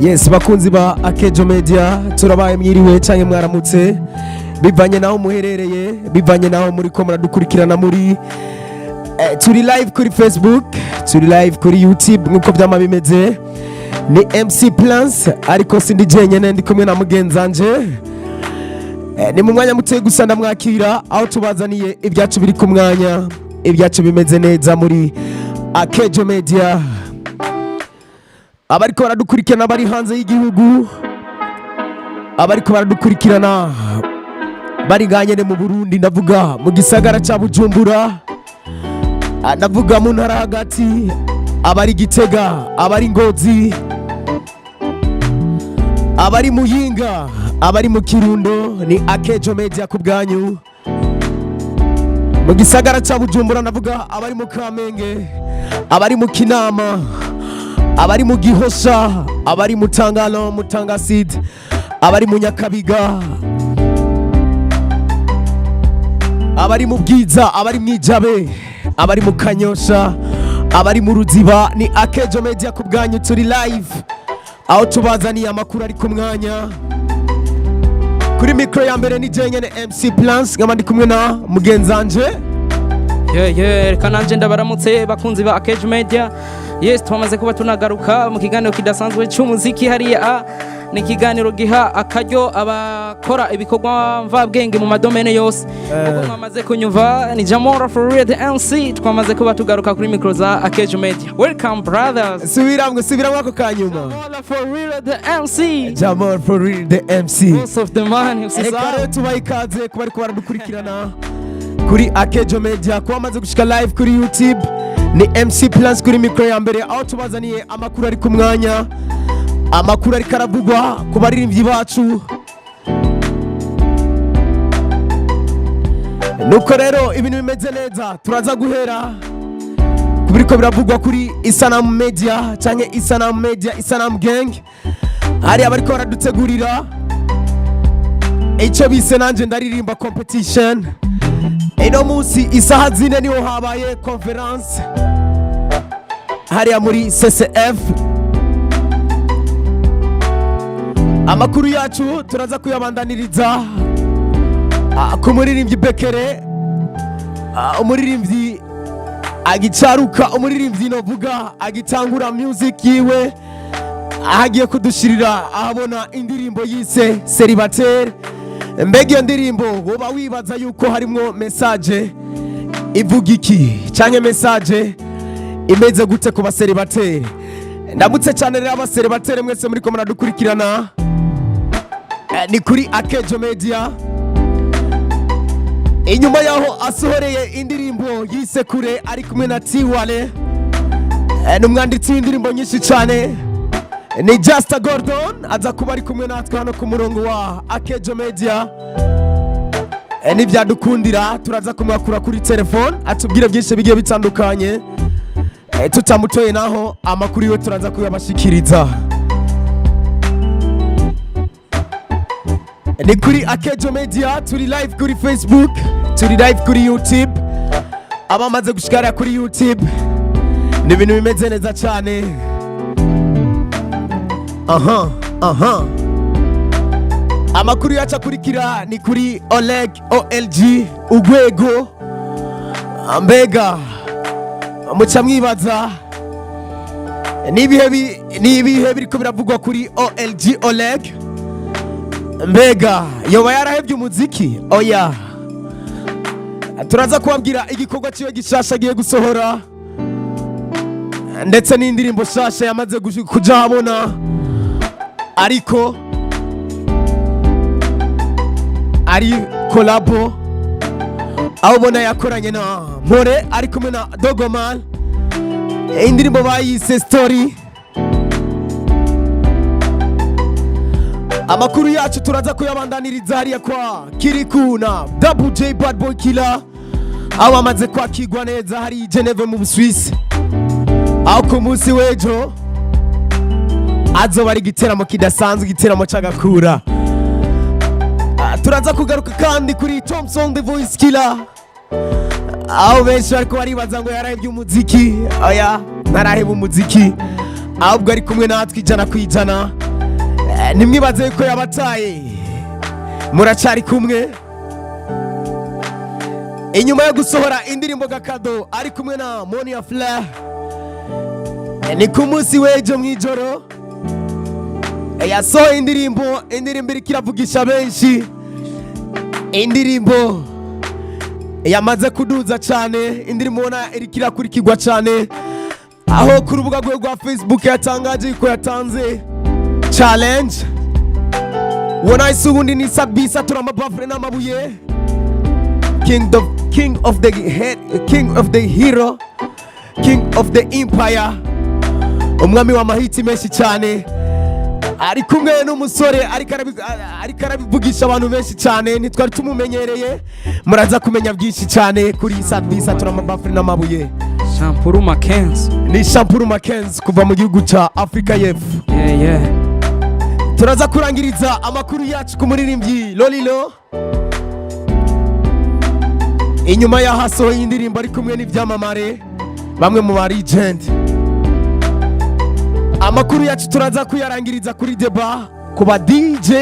Yes, bakunzi ba Akejo Media, turabaye mwiriwe canke mwaramutse, bivanye naho muherereye, bivanye naho muri ko muradukurikirana. Muri turi live kuri Facebook, turi live kuri YouTube nkuko vyama bimeze. Ni MC Plans, ariko sindi jenyene, ndi kumwe na mugenzanje. Ni mu mwanya mutoye gusa ndamwakira, aho tubazaniye ibyacu biri ku mwanya, ibyacu bimeze neza muri Akejo Media. Abariko baradukurikirana bari hanze y'igihugu, abariko baradukurikirana bari nganyene mu Burundi, ndavuga mu gisagara ca Bujumbura, ndavuga mu ntara hagati, abari Gitega, abari Ngozi, abari Muyinga, abari mu Kirundo, ni Akejo Media ku bwanyu. Mu gisagara ca Bujumbura, ndavuga abari mu Kamenge, abari mu Kinama, abari mu Gihosha, abari mu Tangalo, mu Tangasid, abari mu Nyakabiga, abari mu Bwiza, abari mu Ijabe, abari mu Kanyosha, abari mu Ruziba, ni Akejo Media ku bwanyu. Turi live aho tubazaniye amakuru ari ku mwanya. Kuri mikoro ya mbere ni jenyene MC Plans, nkaba ndi kumwe na mugenzanje. Ye, reka nanje ndabaramutse, bakunzi ba Akejo Media. Yes, twamaze kuba tunagaruka mu kiganiro kidasanzwe cy'umuziki hariya. Ni ikiganiro giha akaryo abakora ibikorwa mvabwenge mu madomene yose. Uko mwamaze kunyumva, ni Jamora for real the MC. Twamaze kuba tugaruka kuri micro za Akejo Media. Welcome, brothers. Subiramwe, subiramwe ako kanyuma. Jamora for real the MC. Jamal for real the MC. Boss of the man. Reka Usisahau. rero tubahe ikaze kuba ariko baradukurikirana kuri Akejo Media, kuba bamaze gushika live kuri YouTube. Ni MC Plus kuri mikoro ya mbere, aho tubazaniye amakuru ari ku mwanya, amakuru ariko aravugwa ku baririmbyi bacu. Nuko rero ibintu bimeze neza. Turaza guhera ku biriko biravugwa kuri Isanamu Media canke Isanamu Media, Isanamu Gang. Hari abariko baradutegurira icyo bise "Nanje Ndaririmba Competition". Ino munsi isaha 4 niho habaye conference hariya muri CCF. Amakuru yacu turaza kuyabandaniriza ku muririmbyi Bekere, umuririmbyi agicaruka, umuririmbyi novuga agitangura music yiwe, aho agiye kudushirira ahabona indirimbo yise "Célibataire". Mbega iyo ndirimbo woba wibaza yuko harimwo message ivuga iki, canke message imeze gute ku baseribateri? Ndamutse cyane rero abaseribateri mwese muriko muradukurikirana. Ni kuri Akejo Media. Inyuma yaho asohoreye indirimbo yise "Kure" ari kumwe na Tiwale, ni umwanditsi w'indirimbo nyinshi cyane, ni Justa Gordon, aza kuba ari kumwe natwe hano ku murongo wa Akejo Media. Nibyadukundira turaza kumwakura kuri telefone atubwire byinshi bigiye bitandukanye. Tutamutoye naho, amakuru yiwe turaza kuyabashikiriza. Ni kuri Akejo Media, turi live kuri Facebook, turi live kuri YouTube. Abamaze gushikara kuri YouTube, ni ibintu bimeze neza cyane. Aha amakuru yacu akurikira ni kuri Oleg OLG Ugwego. Mbega muca mwibaza n'ibihe biriko biravugwa kuri OLG Oleg? Mbega yoba yarahevye umuziki? Oya, turaza kubabwira igikorwa ciwe gishasha agiye gusohora, ndetse n'indirimbo shasha yamaze kuja ahabona, ariko ari collabo, aho ubona yakoranye na Mpore ari kumwe na Dogoman. Indirimbo bayise "Story". Amakuru yacu turaza kuyabandaniriza hariya kwa Kiriku na Double J Bad Boy Killer, aho bamaze kwakirwa neza hari i Geneve mu Busuwisi, aho ku munsi w'ejo azoba ari igiteramo kidasanzwe, igiteramo c'agakura. Turaza kugaruka kandi kuri Thompson the Voice Killer, aho benshi bariko baribaza ngo yarahevye umuziki. Oya, ntaraheba umuziki, ahubwo ari kumwe natwe 100%. Ntimwibaze yuko yabataye, muracari kumwe. Inyuma yo gusohora indirimbo Gakado ari kumwe na Monia Flair, ni ku munsi w'ejo mw'ijoro yasohoye indirimbo, indirimbo iriko iravugisha benshi, indirimbo yamaze kuduza cyane, indirimbo ubona iriko irakurikirwa cyane, aho ku rubuga rwe rwa Facebook yatangaje yuko yatanze challenge. Ubona isi ubundi ni Sabisa turamabafure n'amabuye, king of the head, king of the hero, king of the empire, umwami w'amahiti menshi cyane, ari kumwe n'umusore ariko arabivugisha abantu benshi cyane. Ntitwari tumumenyereye, muraza kumenya byinshi cyane kuri Sabisa turamabafure n'amabuye. Shampuru Mackenzie. Ni Shampuru Mackenzie kuva mu gihugu cya Afurika y'Epfo. Yeah. Turaza kurangiriza amakuru yacu ku muririmbyi Lolilo, inyuma y'aho asohoye indirimbo ari kumwe n'ibyamamare, bamwe mu ba legend. Amakuru yacu turaza kuyarangiriza kuri deba ku ba DJ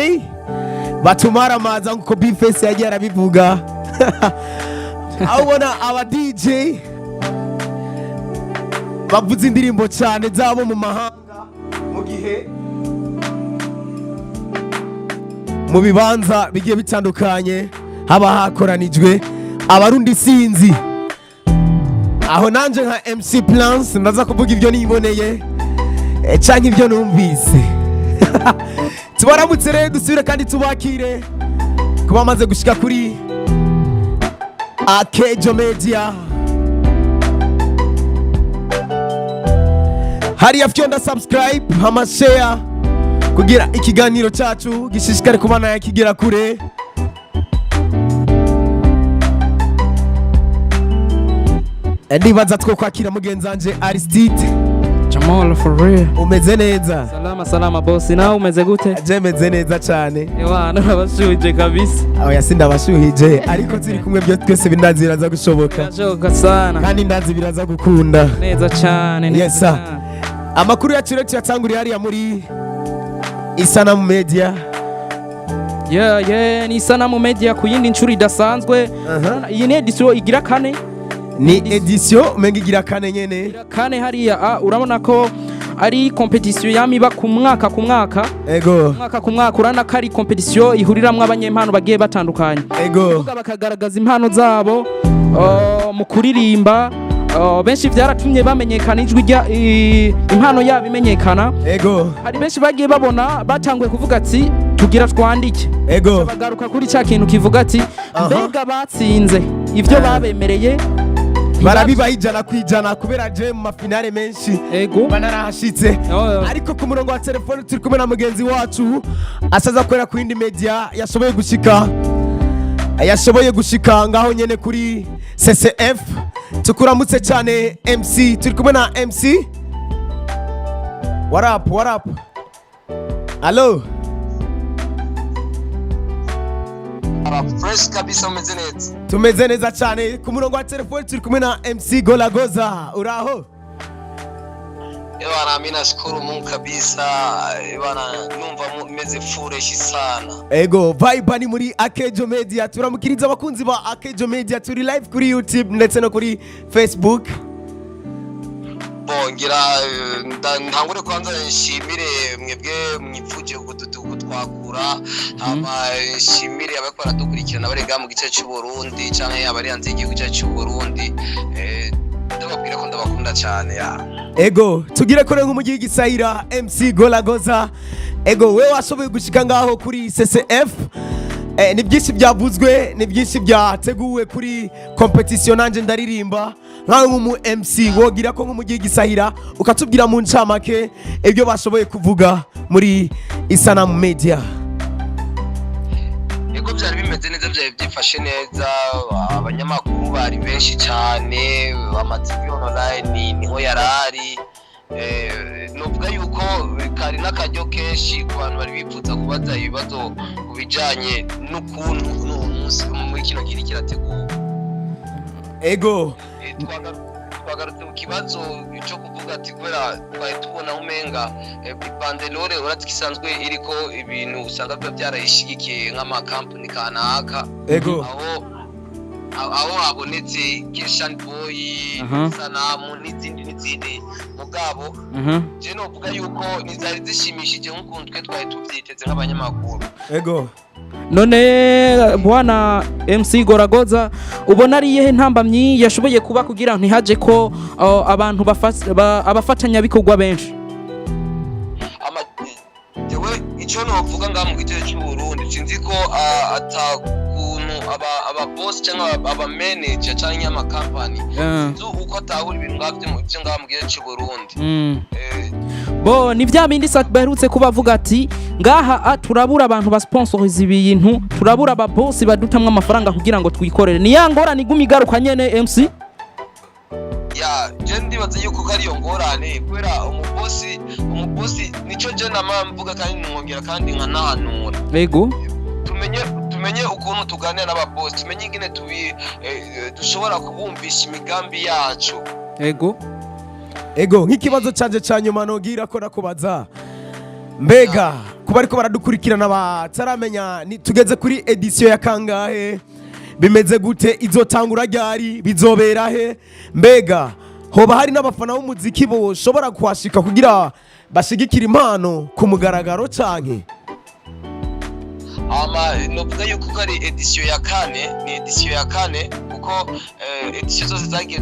batumara amaza, nkuko Bface yagiye arabivuga, aho ubona aba DJ bavuza indirimbo cyane zabo mu mahanga, mu gihe mu bibanza bigiye bitandukanye haba hakoranijwe Abarundi sinzi. Aho nanje nka MC Plans ndaza kuvuga ibyo niboneye canke ibyo numvise. Tubaramutse rero, dusubire kandi tubakire kuba bamaze gushika kuri Akejo Media. Hariya fyonda subscribe hama share kugira ikiganiro cyacu gishishikare kubana yakigera kure. Ndibaza two kwakira mugenzi wanje Aristide. Jamal for real. Umeze neza? Salama salama boss, nawe umeze gute? Je meze neza cyane. Ewana, urabashuhije kabisa. Oya, sindabashuhije, ariko turi kumwe byo twese bindazi biraza gushoboka. Birashoboka sana. Kandi ndazi biraza gukunda. Neza cyane, neza Yes, sir. cyane. Amakuru yacu rero tuyatanguriye hariya muri Isanamu Media. Yeah, ni Isanamu Media ku yindi nshuro idasanzwe. Iyi ni edition igira kane. Ni edition umenga igira kane nyene. Igira kane hariya, urabona ko ari competition yama iba ku mwaka ku mwaka. Ego. Mwaka ku mwaka, urabona ko ari competition ihuriramwo abanyempano bagiye batandukanye. Ego. Kuvuga bakagaragaza impano zabo mu kuririmba, benshi byaratumye bamenyekana, ijwi rya impano yabo imenyekana. Ego. Hari benshi bagiye babona batanguye kuvuga ati tugira twandike. Ego. Bagaruka kuri cya kintu kivuga ati mbega batsinze ibyo babemereye? Barabibaha 100%, kubera je mu mafinale menshi Ego. banarahashitse. Oh. Ariko ku murongo wa telefone turi kumwe na mugenzi wacu asaza akorera ku yindi media, yashoboye gushika ngaho nyene kuri CCF. Tukuramutse cyane MC, turi kumwe na MC. What up, what up? Allo? Aba fresh kabisa, umeze neza? Tumeze neza cyane. Ku murongo wa telefone turi kumwe na MC Golagoza, uraho? Bwana, mimi nashukuru Mungu kabisa bwana, numva meze fresh sana. Ego, vibe ni muri Akejo Media. Turamukiriza abakunzi ba Akejo Media, turi live kuri YouTube ndetse no kuri Facebook. Bongera ntangure kwanza nshimire mwebwe mwipfuje kutwakura, hama nshimire abariko baradukurikirana bari ngaha mu gice cy'u Burundi canke abari hanze y'igihugu cyacu cy'u Burundi, ndababwira ko ndabakunda cyane ya. Ego, tugire kure nk'umujyi w'igisayira. MC Golagoza, ego, we washoboye gushika ngaho kuri CCF. Ni byinshi byavuzwe, ni byinshi byateguwe kuri competition nanje ndaririmba. Nkawe nk'umu MC wogira ko nk'umujyi w'igisahira ukatubwira mu ncamake ibyo bashoboye kuvuga muri Isanamu Media. Ego, byari bimeze neza, byari byifashe neza, abanyamakuru bari benshi cyane, ama TV online niho yarari. Novuga yuko kari n'akaryo kenshi ku bantu bari bifuza kubaza ibibazo ku bijanye n'ukuntu n'uwo munsi muri kino gihe kirateguwe. Ego. Twagarutse ku Kibazo cyo kuvuga ati kubera twari tubona umenga banderole, uretse ko isanzwe iriko ibintu usanga biba byarayishigikiye nk'amakampani kanaka, aho habonetse Keshan Boy, Sanamu n'izindi n'izindi, mugabo je novuga yuko ntizari zishimishije nk'ukuntu twe twari tuvyiteze nk'abanyamakuru. None bwana MC Goragoza, ubona ari iyihe ntambamyi yashoboye kuba kugira ntihaje ko abantu abafatanyabikorwa benshi? Jewe ico novuga ngaha mu gihugu cy'u Burundi, sinzi ko ata kuntu aba boss cyangwa aba manager cyangwa amakampani, sinzi uko atahura ibintu ngavyo byo ngaha mu gihugu cy'u Burundi. Bo ni vya bindi Sat baherutse kuba avuga ati ngaha turabura abantu basponsoriza ibintu, turabura aba boss badutamwe amafaranga kugira ngo twikorere. Ni ya ngorane iguma igaruka nyene, MC. Ya, je ndibaza yuko ko ariyo ngorane, kubera umubosi nico je nama mvuga kandi nkongera kandi nkanahanura. Tumenye ukuntu tuganira n'ababosi, tumenye ingene tubi dushobora kubumvisha imigambi yacu. Ego, nk'ikibazo canje ca nyuma nogira ko nakubaza, mbega kuba ariko baradukurikirana bataramenya, tugeze kuri édition ya kangahe? Bimeze gute? Izotangura ryari? Bizobera he? Mbega hoba hari n'abafana b'umuziki boshobora kuhashika kugira bashigikira impano ku mugaragaro canke? Ama novuga yuko ko ari édition ya kane, ni édition ya kane, kuko édition zose zagiye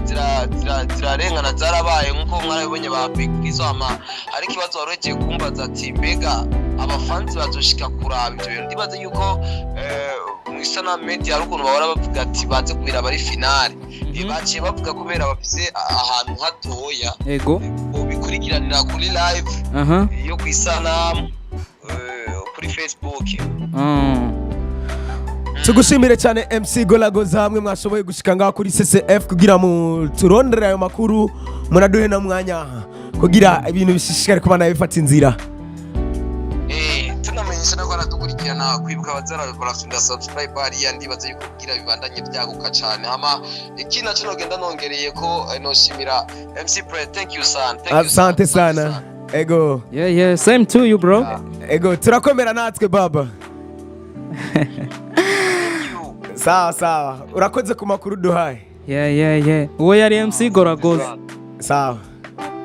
zirarengana, zarabaye nkuko mwarabibonye ba Big Fizzo. Ama hari ikibazo wari kumbaza ati mbega abafanzi bazoshika kuraba ivyo bintu? Ndibaza yuko mu Isanamu Media hari ukuntu bahora bavuga ati baze kubiraba ari finale. Baciye bavuga kubera bafise ahantu hatoya, bikurikiranira kuri live yo ku Isanamu kuri Facebook. Tugushimire cyane, MC Golagoza, hamwe mwashoboye gushika ngaho kuri CCF kugira mu turondere ayo makuru, munaduhe na mwanya kugira ibintu bishishikare kuba nayo bifata inzira. Tunamenyesha no baradukurikirana kwibuka abazara barafunda subscribe hariya, ndibaza yuko kugira bibandanye byaguka cyane. Hama ikindi naco nogenda nongereye ko noshimira MC Pre. Thank you son, thank you son. Asante sana, ego. Yeah, same to you, bro. Ego, turakomera natwe baba. Thank you. Sawa sawa, urakoze ku makuru duhaye. Yeah, uwo yari MC Goragoza. Sawa.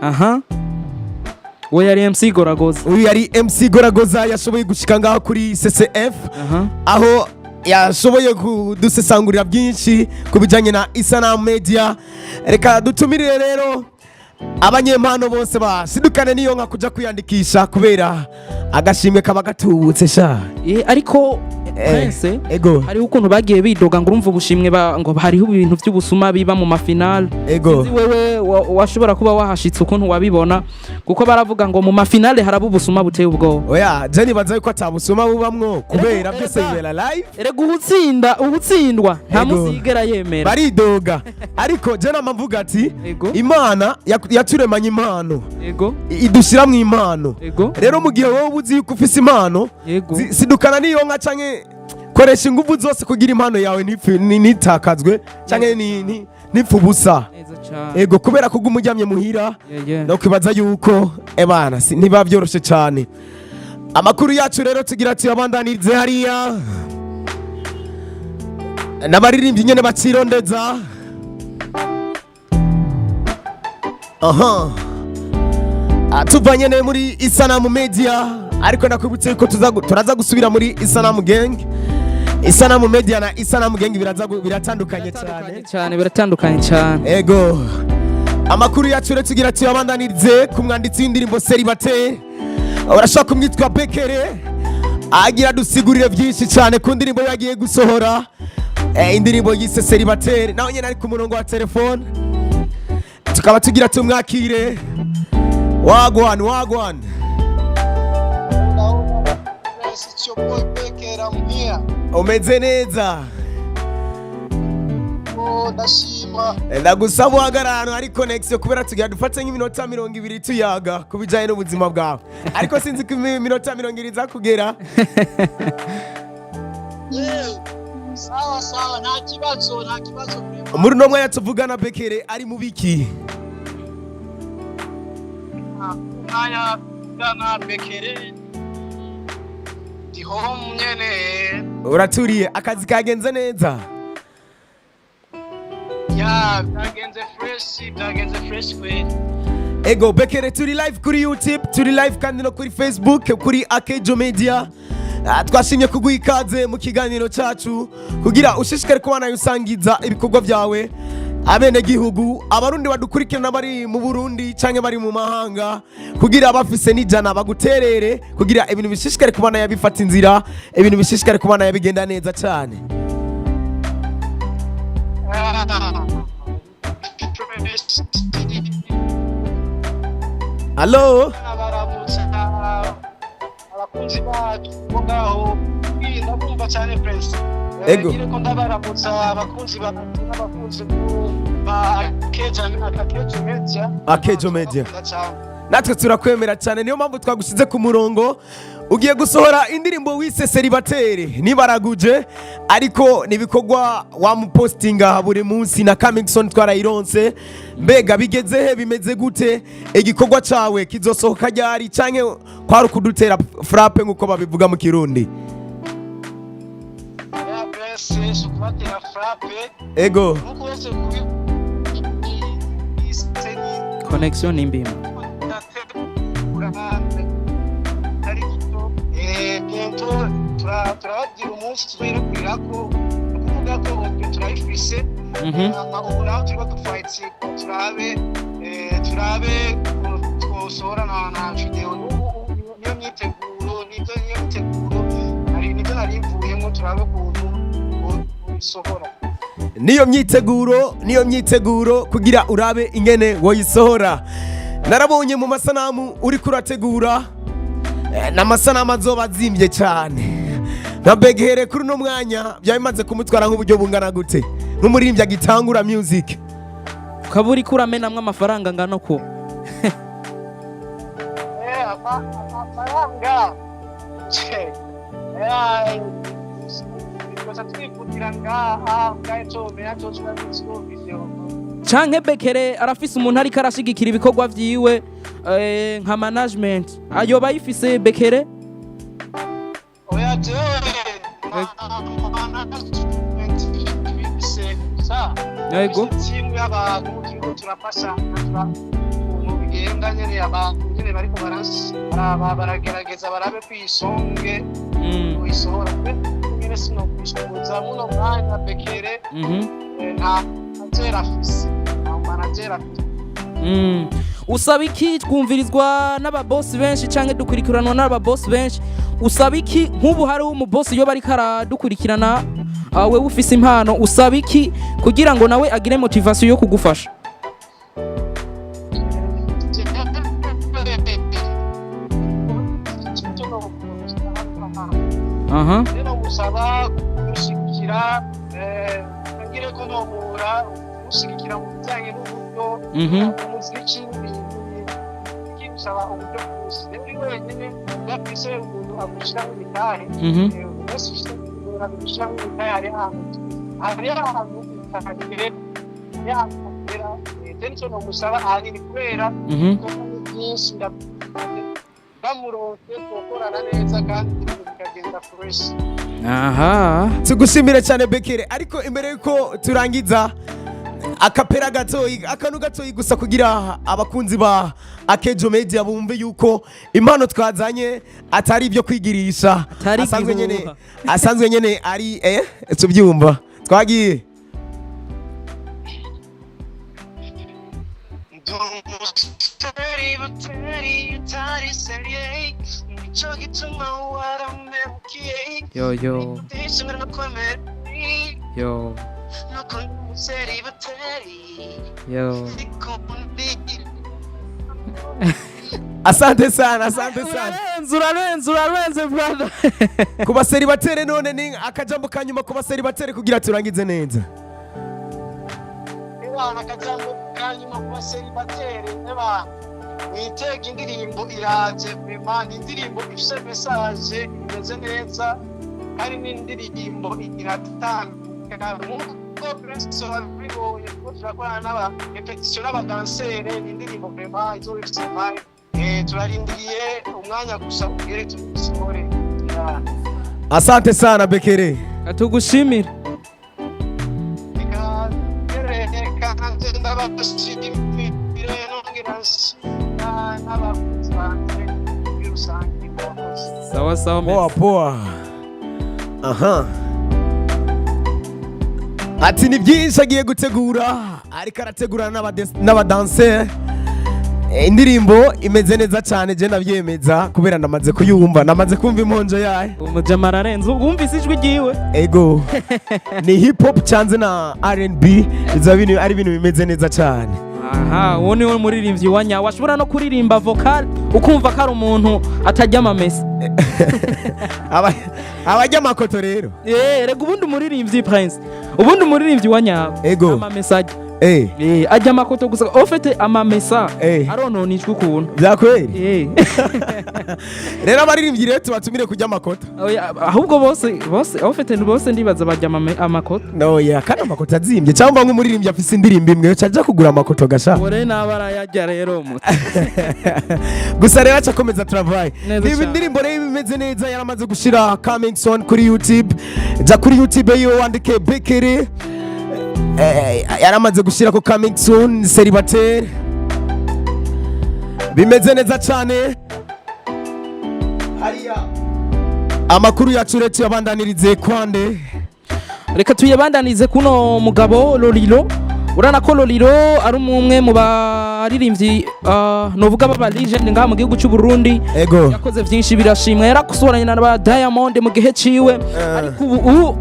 Aha, uwo yari MC Goragoza. Uyu yari MC Goragoza, yashoboye gushika ngaho kuri CCF, aho yashoboye kudusesangurira byinshi ku bijyanye na Isanamu Media. Reka dutumirire rero abanyempano bose basidukane niyo nka kuja kwiyandikisha, kubera agashimwe kaba gatubutse sha. Ariko Prince, Ego. hariho ukuntu bagiye bidoga ngo urumva ubushimwe ngo hariho ibintu by'ubusuma biba mu mafinale. Sinzi wewe washobora kuba wahashitse ukuntu wabibona, kuko baravuga ngo mu mafinale haraba ubusuma buteye ubwoba. Oya, je nibaza yuko atabusuma bubamwo, kubera byose bibera live. Erega ubutsinda ubutsindwa nta musi yigera yemera. Baridoga, ariko je nama mvuga ati Imana yaturemanye impano, idushyira mu impano. Rero mu gihe wowe uzi yuko ufise impano, sidukana n'iyo nka canke koresha ingufu zose kugira impano yawe ntitakazwe canke ntipfe ubusa. Neza cane. Ego, kubera kuguma uryamye muhira, no kwibaza yuko ebana ntibiba byoroshe cyane. Amakuru yacu rero tugira tuyabandanirize hariya n'abaririmbyi nyene bacirondeza. Aha. Tuva nyene muri Isanamu Media, ariko ndakwibutse yuko turaza gusubira muri Isanamu Gang. Isanamu Media na Isanamu Gang biratandukanye cyane. Cyane, biratandukanye cyane. Ego, amakuru yacu rero tugira tuyabandanirize ku mwanditsi w'indirimbo Seribate, urashobora kumwitwa Bekere, agira dusigurire byinshi cyane ku ndirimbo yagiye gusohora, indirimbo yise Seribateri. Nawe nyine ari ku murongo wa telefone, tukaba tugira tumwakire. Wagwan, wagwan? Yes, it's your boy Becker, I'm here. Umeze neza? Oh, ndashima. Ndagusaba uhagarara ahantu hari connection, kubera tugira dufate nk'iminota 20 tuyaga ku bijyanye n'ubuzima bwawe, ariko sinzi ko iminota 20 izakugera. Yeah. Sawa sawa, nta kibazo, nta kibazo vraiment. Muri uno mwanya tuvugana, Bekere ari mu biki? Mwanya gana Bekere. Ndi home nyene. Uraturiye, akazi kagenze neza? Ya, byagenze fresh, byagenze fresh kweli. Ego Bekere, turi live kuri YouTube, turi live kandi no kuri Facebook kuri Akejo Media. Twashimye kuguha ikaze mu kiganiro cyacu kugira ushishikare kuba usangiza ibikorwa byawe abenegihugu, Abarundi badukurikirana bari mu Burundi canke bari mu mahanga, kugira bafise n'ijana baguterere, kugira ibintu bishishikare kubana yabifata inzira, ibintu bishishikare kubana yabigenda neza cyane. Ah, fresh. Allo? Abaramutsa abakunzi bacu bo ngaho. Ndabumva cyane, Prince. Ego. Ngire ko ndabaramutsa abakunzi bacu n'abakunzi ba Akejo Media. Akejo Media. Ndabakunda cyane. Natwe turakwemera cyane, niyo mpamvu twagushyize ku murongo. Ugiye gusohora indirimbo wise Célibataire, nibaraguje, ariko nibikorwa wamupostinga buri munsi na coming soon twarayironse. Mbega bigeze he? Bimeze gute? Igikorwa cawe kizosohoka ryari, canke kwari ukudutera frappe nk'uko babivuga mu Kirundi? Ya Prince, si ukubatera frappe. Ego. Nkuko wese kubi Connection ni mbima. Ndategura ari gito. Bientôt turababwira umunsi tuzoyirekurira, ni ukuvuga ko ubu turayifise. Hama ubu naho turiko dufightinga turabe ukuntu twosohora na video. N'ubu niyo myiteguro, nibyo, niyo myiteguro nibyo nari mvuyemo, turabe ukuntu tuyisohora. Niyo myiteguro, niyo myiteguro kugira urabe ingene woyisohora. Narabonye mu masanamu uriko urategura, n'amasanamu azoba azimbye cyane. Nka Begehere, kuri uno mwanya byaba bimaze kumutwara nk'uburyo bungana gute nk'umuririmbyi agitangura music? Ukaba uriko uramenamwo amafaranga angana ko? Amafaranga gusa twikundira ngaha ngahe comenya co tuba video. Canke Bekere arafise umuntu ariko arashigikira ibikorwa vyiwe, nka management ayoba ayifise Bekere? Oya, jewe management ifise gusa timu y'abantu turiko turafashanya, ukuntu bigenda nyene, abantu nyene bariko baragerageza barabe kwisonge uyisohora nyene. Sinokwishoboza muno mwanya Bekere. Nta manager afise, nta manager afise. Usaba iki? Twumvirizwa n'ababosi benshi canke dukurikiranwa n'ababosi benshi. Usaba iki nk'ubu hariho umubosi yoba ariko aradukurikirana, wewe ufise impano, usaba iki kugira ngo nawe agire motivation yo kugufasha? Rero musaba kumushyigikira, ngire ko nomura kumushyigikira mu bijyanye n'uburyo. Umuziki bisaba uburyo bwose. Rero uri wenyine udafise umuntu agushyiramo imitahe, umunsi ufite umuntu agushyiramo imitahe, hari ahantu utagera, hari ahantu utagera. Je nico nomusaba ahanini kubera ibikorwa ni byinshi, bamuronse twokorana neza kandi ibintu bikagenda fresh. Tugushimire cyane Bekere, ariko imbere yuko turangiza, akapera gatoyi, akantu gatoyi gusa kugira abakunzi ba Akejo Media bumve yuko impano twazanye atari ibyo kwigirisha. Atari asanzwe nyene igihuha. Asanzwe nyene ari tubyumva twagiye. Ndi umusore utari sérieux, nico gituma warampemukiye. Yo yo. Ndishimira no kwemera Yo. nuko ndi umusore bateri Yo. ndiko ndi. Asante sana, asante sana. Urarenze, urarenze, urarenze brother. Ku baseribateri none, ni akajambo ka nyuma ku baseribateri kugira turangize neza. Ebana, akajambo ka nyuma ku baseribateri, ebana mwitega indirimbo iraje vraiment. Ni indirimbo ifise message imeze neza kandi n'indirimbo iratanga nkuko Prince wabibonye, kuko turakorana n'aba répétition n'abadansere. Ni indirimbo vraiment izoba ifise vibe. Turarindiriye umwanya gusa ugere tubisohore. Yeah. Asante sana, Bekere. Tugushimire. Reka reka nze ndabashimire, nongera nshimira n'abakunzi banje muri rusange. Murakoze. Sawa sawa. Poa. Merci. Poa. Aha, ati ni byinshi agiye gutegura, ariko arategura n'abadanseri. Indirimbo imeze neza cyane, je ndabyemeza kubera ndamaze kuyumva, namaze kumva imponjo yayo. Umujama ararenze, wumvise ijwi ryiwe? Ego, ni hip hop canze na R&B, biza bintu ari ibintu bimeze neza cyane. Aha, uwo niwe muririmbyi wa nyawe ashobora no kuririmba vocal ukumva ko ari umuntu atajya amamesa. Abajya amakoto rero. Rega ubundi umuririmbyi, Prince, ubundi umuririmbyi wa nyawe amamesa ajya ajya amakoto gusa, ufite amamesa aronona ijwi ukuntu. Byakweri. Rero abaririmbyi rero tubatumire kujya amakoto. Oya, ahubwo bose bose, ufite bose, ndibaza bajya amakoto. No ya kandi amakoto azimbye, cyangwa nk'umuririmbyi afise indirimbo imwe yoca aja kugura amakoto gasha. Uwo rero naba arayajya rero muto. Gusa rero aca akomeza travail. Neza Niba cyane. indirimbo rero imeze neza, yaramaze gushira coming soon kuri YouTube. Jya kuri YouTube yiwe wandike Bekere. Yaramaze gushira ko coming soon célibataire, bimeze neza cyane. Hariya amakuru yacu rero tuyabandanirize kwande? Reka tuyabandanize kuno mugabo Lolilo. Urana ko Lolilo ari umwe mu baririmbyi, novuga baba legend ngaha mu gihugu cy'u Burundi. Yakoze byinshi birashimwa, yarakusoranye na ba Diamond mu gihe ciwe, ariko ubu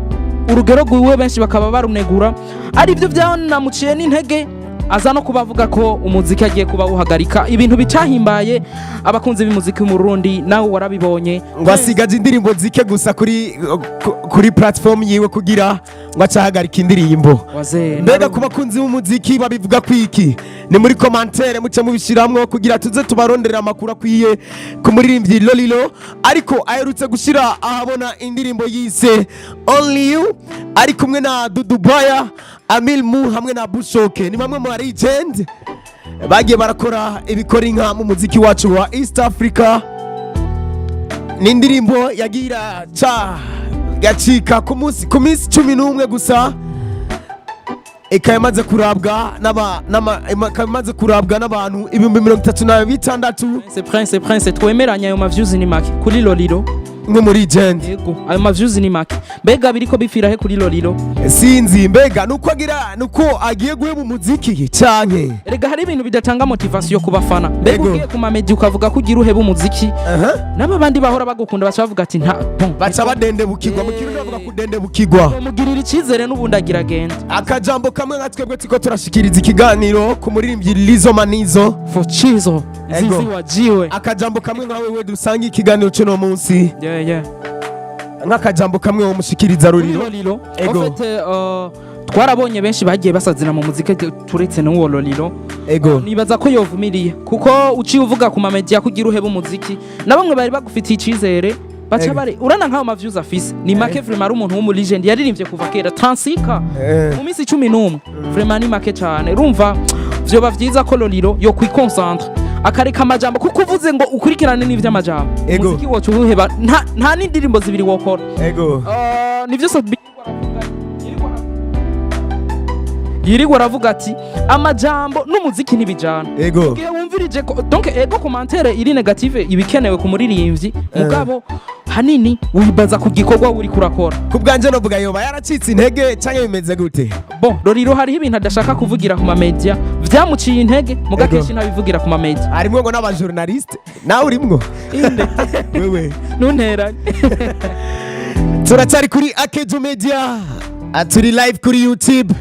urugero rwiwe benshi bakaba barunegura, aribyo byanamuciye n'intege, aza no kuba avuga ko umuziki agiye kuba awuhagarika, ibintu bitahimbaye abakunzi b'umuziki mu Burundi. Nawe warabibonye. Ngo asigaje indirimbo zike gusa kuri platform yiwe kugira ngo acahagarika indirimbo. Waze. Mbega ku bakunzi b'umuziki babivuga kwiki? Ni muri commentaire muce mubishiramwo kugira tuze tubaronderera amakuru akwiye ku muririmbyi Lolilo. Ariko aherutse gushira ahabona indirimbo yise Only You, ari kumwe na Dudubaya, Amil Mu hamwe na Bushoke. Ni bamwe mu ba legend bagiye barakora ibikora inka mu muziki wacu wa East Africa. Ni indirimbo yagira ca gacika ku munsi, ku minsi 11 gusa, ikaba imaze kurabwa ikaba imaze kurabwa n'abantu 36,000. Prince, Prince, Prince, twemeranya ayo ma views ni make kuri Lolilo. Nko muri legend. Yego, ayo ma views ni make. Mbega biriko bipfira he kuri Lolilo? Sinzi, mbega nuko agira nuko agiye guheba umuziki canke? Erega hari ibintu bidatanga motivation ku bafana. Mbega ugiye ku ma media ukavuga ko ugira uheba umuziki, n'aba bandi bahora bagukunda baca bavuga ati nta bon. Baca badendebukirwa mu Kirundi bavuga kudendebukirwa. Mugirira icyizere n'ubundi agira agenda. Akajambo kamwe nka twebwe turiko turashikiriza ikiganiro ku muririmbyi Lizo Manizo. Fochizo. Zizi wajiwe. Akajambo kamwe nka wewe dusanga ikiganiro cy'uno munsi, nk'akajambo kamwe womushikiriza Ruriro. Lolilo. Ego. En fait, twarabonye benshi bagiye basazira mu muziki turetse n'uwo Lolilo. Nibaza ko yovumiriye, kuko uciye uvuga ku ma media ko ugira uheba umuziki, na bamwe bari bagufitiye icizere baca bari urana nk'ayo ma views afise ni make. Vraiment ari umuntu w'umu legend yaririmbye kuva kera, 36 mu minsi 11, vraiment ni make cyane. Urumva vyoba vyiza ko Lolilo yo kwiconcentre, akareka amajambo, kuko uvuze ngo ukurikirane n'ivy'amajambo, umuziki wacu uwuheba, nta n'indirimbo zibiri wokora. Nivyo Sat-B yirirwa aravuga ati amajambo n'umuziki ntibijana. Igihe wumvirije ko donc ego, commentaire iri négative ibikenewe ku muririmbyi, mugabo hanini wibaza ku gikorwa uri kurakora. Ku bwanje novuga yoba yaracitse intege canke bimeze gute? Bon, Lolilo hariho ibintu adashaka kuvugira ku ma media vyamuciye intege, muga kenshi ntabivugira ku ma media. Harimwo ngo n'abajournaliste, nawe urimwo wewe. Ntunteranye. Turacyari kuri Akejo Media. Ah, turi live kuri YouTube.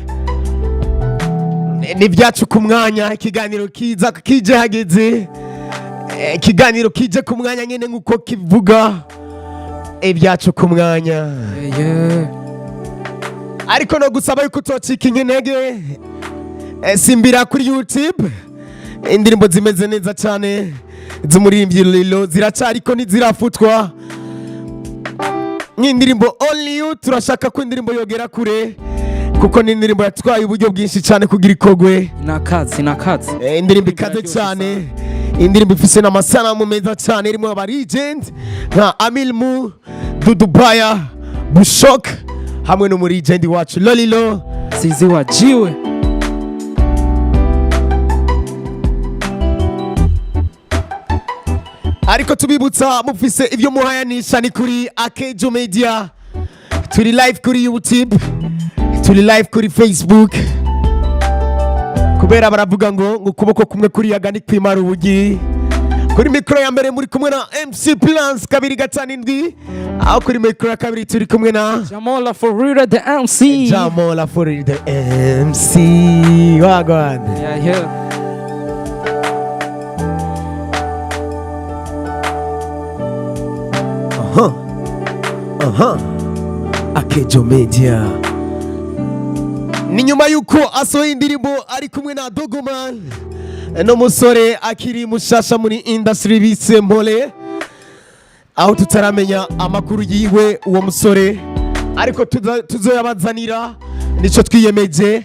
Ni byacu ku mwanya, ikiganiro kiza kije hageze. Ikiganiro kije ku mwanya nyine nk'uko kivuga, ibyacu ku mwanya. Ariko no gusaba yuko utocika intege. Simbira kuri YouTube, indirimbo zimeze neza cyane z'umuririmbyi Lilo ziracariko, ntizirafutwa, nk'indirimbo Only You. Turashaka ko indirimbo yogera kure kuko ni indirimbo yatwaye uburyo bwinshi cyane kugira ikogwe. Nakazi nakazi. Indirimbo ikaze cyane. Indirimbo ifise n'amasanamu meza cyane, irimo aba legend nka Amilmu, Dudubaya, Bushok hamwe n'umu legend wacu Lolilo. Sizi wajiwe. Ariko tubibutsa, mufise ibyo muhayanisha ni kuri Akejo Media. Turi live kuri YouTube, turi live kuri Facebook, kubera baravuga ngo ukuboko kumwe kuriyaga ni kwimara ubugi. Kuri mikoro ya mbere muri kumwe na MC Plans 257, aho kuri mikoro ya kabiri turi kumwe na Jamola for real, the MC. Jamola for the MC, wagwan. Yeah. Aha, Akejo Media. Ni nyuma yuko asohoye indirimbo ari kumwe na Dogoman n'umusore akiri mushasha muri industry bise Mpole, aho tutaramenya amakuru yiwe uwo musore, ariko tuzoyabazanira. Nico twiyemeje,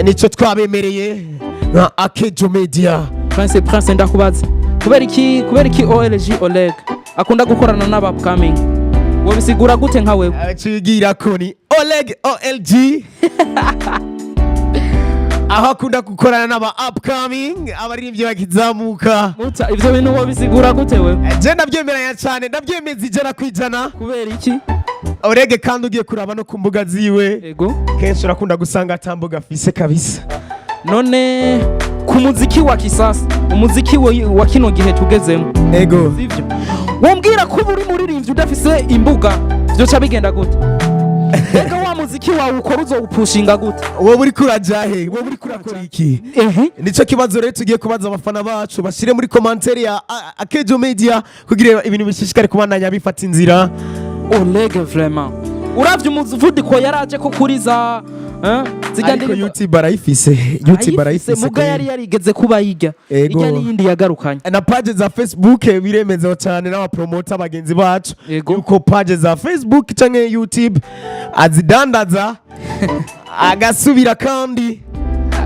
nico twabemereye nka Akejo Media. Prince, Prince, ndakubaza, kubera iki OLG Oleg akunda gukorana n'aba upcoming? Wobisigura gute nka wewe? Cigira ko ni Oleg OLG, aho akunda gukorana n'aba upcoming, abaririmbyi bakizamuka. Muta, ivyo bintu wobisigura gute wewe? Je ndabyemeranya cyane, ndabyemeza 100%. Kubera iki? Orege kandi ugiye kuraba no ku mbuga ziwe, kenshi urakunda gusanga atambuga afise kabisa. None ku muziki wa kisasa, umuziki wa kino gihe tugezemo, sivyo? Wombwira ko uba uri muririmbyi udafise imbuga, vyoca bigenda gute? Mbega wa muziki wawe ukora uzowupushinga gute? Wowe uriko uraja he? Wowe uriko urakora iki? Nico kibazo rero tugiye kubaza abafana bacu, bashire muri commentaire ya Akejo Media kugira ibintu bishishikare kubandanya bifata inzira. Oleg vraiment, uravye umuvuduko yaraje ko kuri za zirya Ariko ndirimbo. YouTube arayifise, YouTube arayifise. Muga yari yarigeze kuba yijya ijya n'iyindi yagarukanye. Na page za Facebook biremezeho cyane n'abapromota bagenzi bacu yuko page za Facebook canke YouTube azidandaza agasubira kandi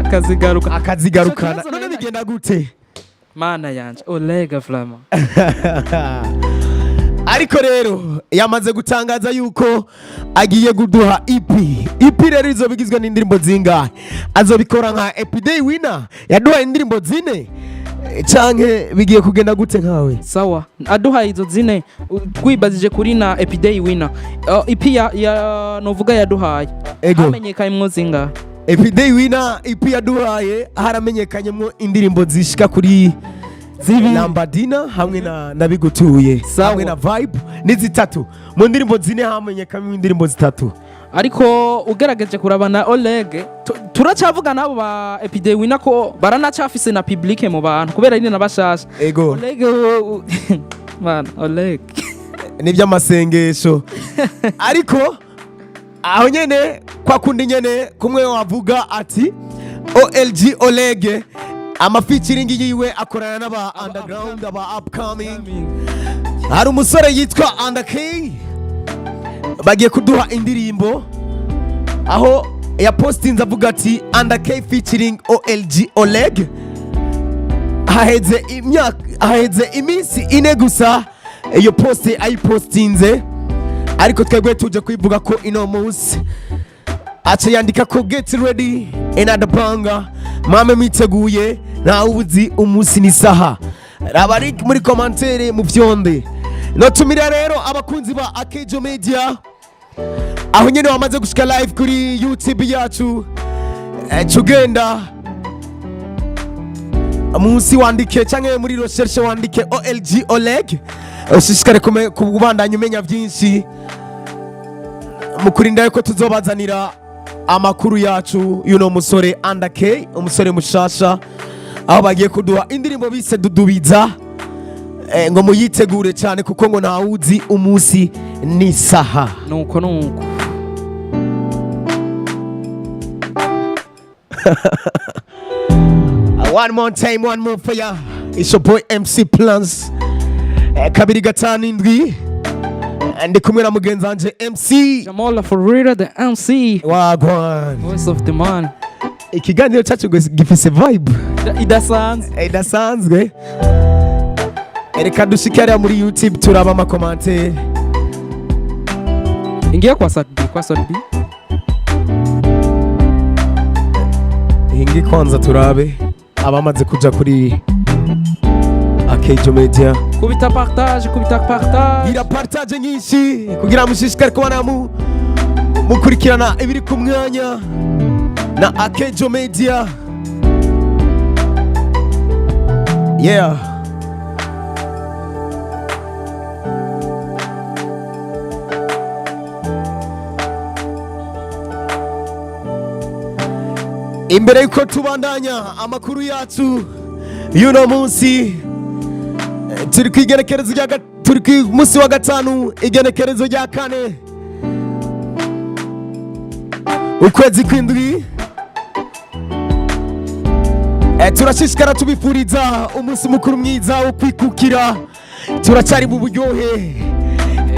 akazigaruka. Akazigarukana. Ico kibazo None nari bigenda gute? Mana yanje, Oleg vraiment. Ariko rero yamaze gutangaza yuko agiye kuduha EP. EP rero izoba igizwe n'indirimbo zingahe? Azobikora nka Epiday Winner yaduhaye indirimbo zine, canke bigiye kugenda gute nkawe? Sawa, aduhaye izo zine, twibazije kuri na Epiday Winner, EP ya novuga yaduhaye, hamenyekanye zingahe? Epiday Winner EP yaduhaye haramenyekanyemwo indirimbo zishika kuri Zibiri. Lambadina hamwe na Bigutuye hamwe na Vibe, ni zitatu. Mu ndirimbo zine hamenyekanyemo indirimbo zitatu. Ariko ugerageje kuraba na Oleg, turacyavuga nabo ba Epiday Winner ko baranacafise na public mu bantu kubera nyine nabashasha. Oleg man, Oleg. N'iby'amasengesho, ariko aho nyene kwa kundi nyene kumwe wavuga ati OLG Oleg ama featuring yiwe akorana n'aba underground, aba upcoming. Hari umusore yitwa Andakey bagiye kuduha indirimbo, aho yapostinze avuga ati "Andakey featuring OLG Oleg". Haheze imyaka, haheze iminsi 4 gusa iyo post ayipostinze, ariko twebwe tuje kwivuga ko ino munsi aca yandika ko "Get ready, another banger", mwame mwiteguye, ntawe ubuzi umunsi n'isaha. Raba link muri commentaire mu vyonde. Notumira rero abakunzi ba Akejo Media, aho nyene wamaze gushika live kuri YouTube yacu, tugenda munsi wandike canke muri recherche wandike OLG Oleg, ushishikare kubandanya umenya byinshi mu kurinda yuko tuzobazanira amakuru yacu y'uno musore Andakey, umusore mushasha, aho bagiye kuduha indirimbo bise Dudubiza. Ngo muyitegure cyane kuko ngo ntawuzi umunsi n'isaha. Nuko nuko. One more time, one more for ya. It's your boy MC Plans. 257. Ndi kumwe na mugenzi wanje MC Jamola for real, the MC. Wagwan. Voice of the man. Ikiganiro cyacu gifise vibe idasanzwe. Idasanzwe. Reka dushike hariya muri YouTube turaba ama commentaires. Ingia kwa Sat-B, kwa Sat-B. Hingi kwanza turabe abamaze kuja kuri Akejo Media. Kubita partage, kubita partage. Gira partage nyinshi kugira mushishikare kubona mu mukurikirana ibiri ku mwanya na Akejo Media. Yeah. Imbere yuko tubandanya amakuru yacu y'uno munsi, turi ku igenekerezo rya turi ku munsi wa gatanu, igenekerezo rya 4, ukwezi kw'indwi. Turashishikara tubifuriza umunsi mukuru mwiza wo kwikukira. Turacyari mu buryohe,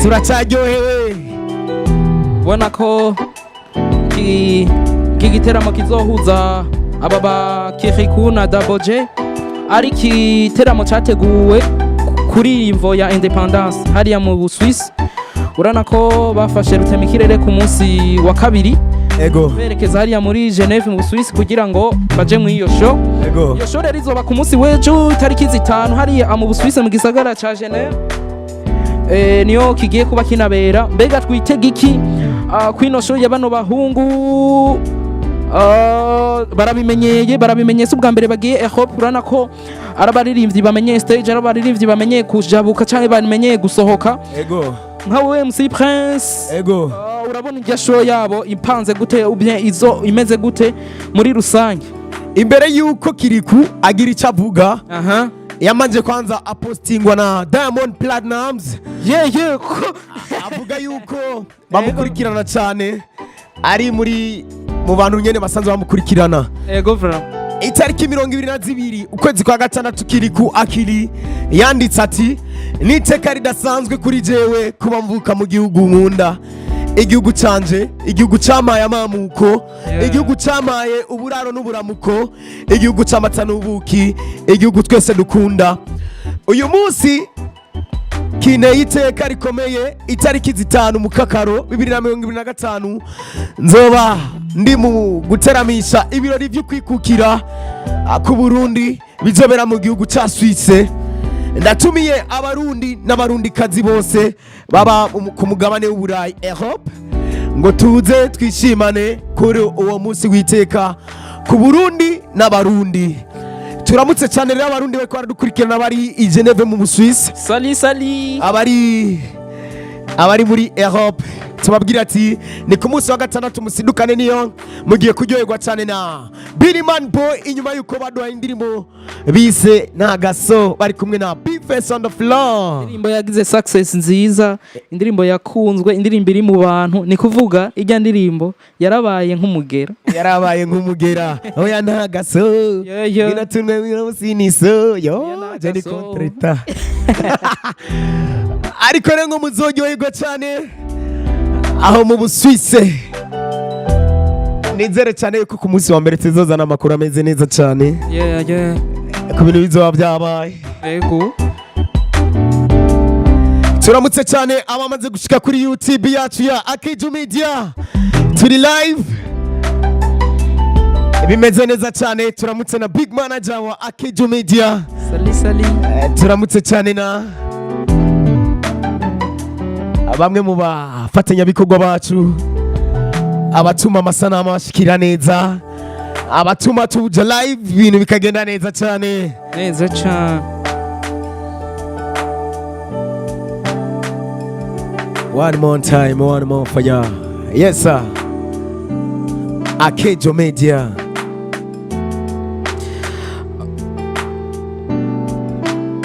turacyaryohewe. Ubona ko iki giteramo kizohuza aba ba Kirikou na Double J ari igiteramo cyateguwe kuri iyi mvo ya indépendance hariya mu Busuwisi. Urabona ko bafashe rutemikirere ku munsi wa kabiri, berekeza hariya muri Geneve mu Busuwisi kugira ngo baje muri iyo show. Iyo show rero izoba ku munsi w'ejo, itariki 5, hariya mu Busuwisi mu gisagara ca Geneve. Niyo kigiye kuba kinabera. Mbega twitega iki kwino show ya bano bahungu? Barabimenyeye, barabimenyeye, si ubwa mbere bagiye Europe. Urabona ko ari abaririmbyi bamenyeye stage, ari abaririmbyi bamenyeye kujabuka canke bamenyeye gusohoka. Nka wewe MC Prince, urabona irya show yabo ipanze gute, ou bien izo imeze gute muri rusange? Imbere yuko Kirikou agira icyo avuga, yamanje kwanza apostingwa na Diamond Platnumz. Yeah, ko Avuga yuko bamukurikirana cyane, ari muri mu bantu nyene basanzwe bamukurikirana. Ego vraiment. Itariki 22 ukwezi kwa gatandatu, Kirikou Akili yanditse ati: "Niteka ridasanzwe kuri jewe kuba mvuka mu gihugu nkunda, igihugu canje, igihugu camaye amamuko, igihugu camaye uburaro n'uburamuko, igihugu c'amata n'ubuki, igihugu twese dukunda. Uyu munsi kineye iteka rikomeye. Itariki 5 mukakaro 2025 nzoba ndi mu guteramisha ibirori vy'ukwikukira ku Burundi bizobera mu gihugu ca Suisse. Ndatumiye Abarundi n'Abarundikazi bose baba ku mugabane w'Uburayi, Europe, ngo tuze twishimane kuri uwo munsi w'iteka ku Burundi n'Abarundi." Turamutse cyane rero Abarundi bariko baradukurikirana bari i Geneve mu Busuwisi. Salut, salut. Abari muri Europe, tubabwira ati ni ku munsi wa gatandatu, musidukane niyo mugiye kuryoherwa cyane na Billy Man Boy, inyuma yuko baduhaye indirimbo bise Ntagaso bari kumwe na Bface on the floor. Indirimbo yagize success nziza, indirimbo yakunzwe, indirimbo iri mu bantu. Ni kuvuga ijya ndirimbo yarabaye nk'umugera. Yarabaye nk'umugera. Oya, ntagaso. Yeah. Binatumwe binasiniso yo. Oya, ntagaso. Jenny kontreta. Ariko rero ngo muzoryoherwa cyane aho mu Busuwise. Nizere cyane yuko ku munsi wa mbere tuzozana amakuru ameze neza cyane ku bintu bizoba byabaye. Turamutse cyane abamaze gushika kuri YouTube yacu ya Akiju Media. Turi live, bimeze neza cyane. Turamutse na big manager wa Akiju Media. Salut, salut. Turamutse cyane na bamwe mu bafatanyabikorwa bacu, abatuma amasanamu ashikira neza, abatuma tuja live ibintu bikagenda neza cyane. Neza cyane. One more time, one more for ya. Yes, sir. Akejo Media.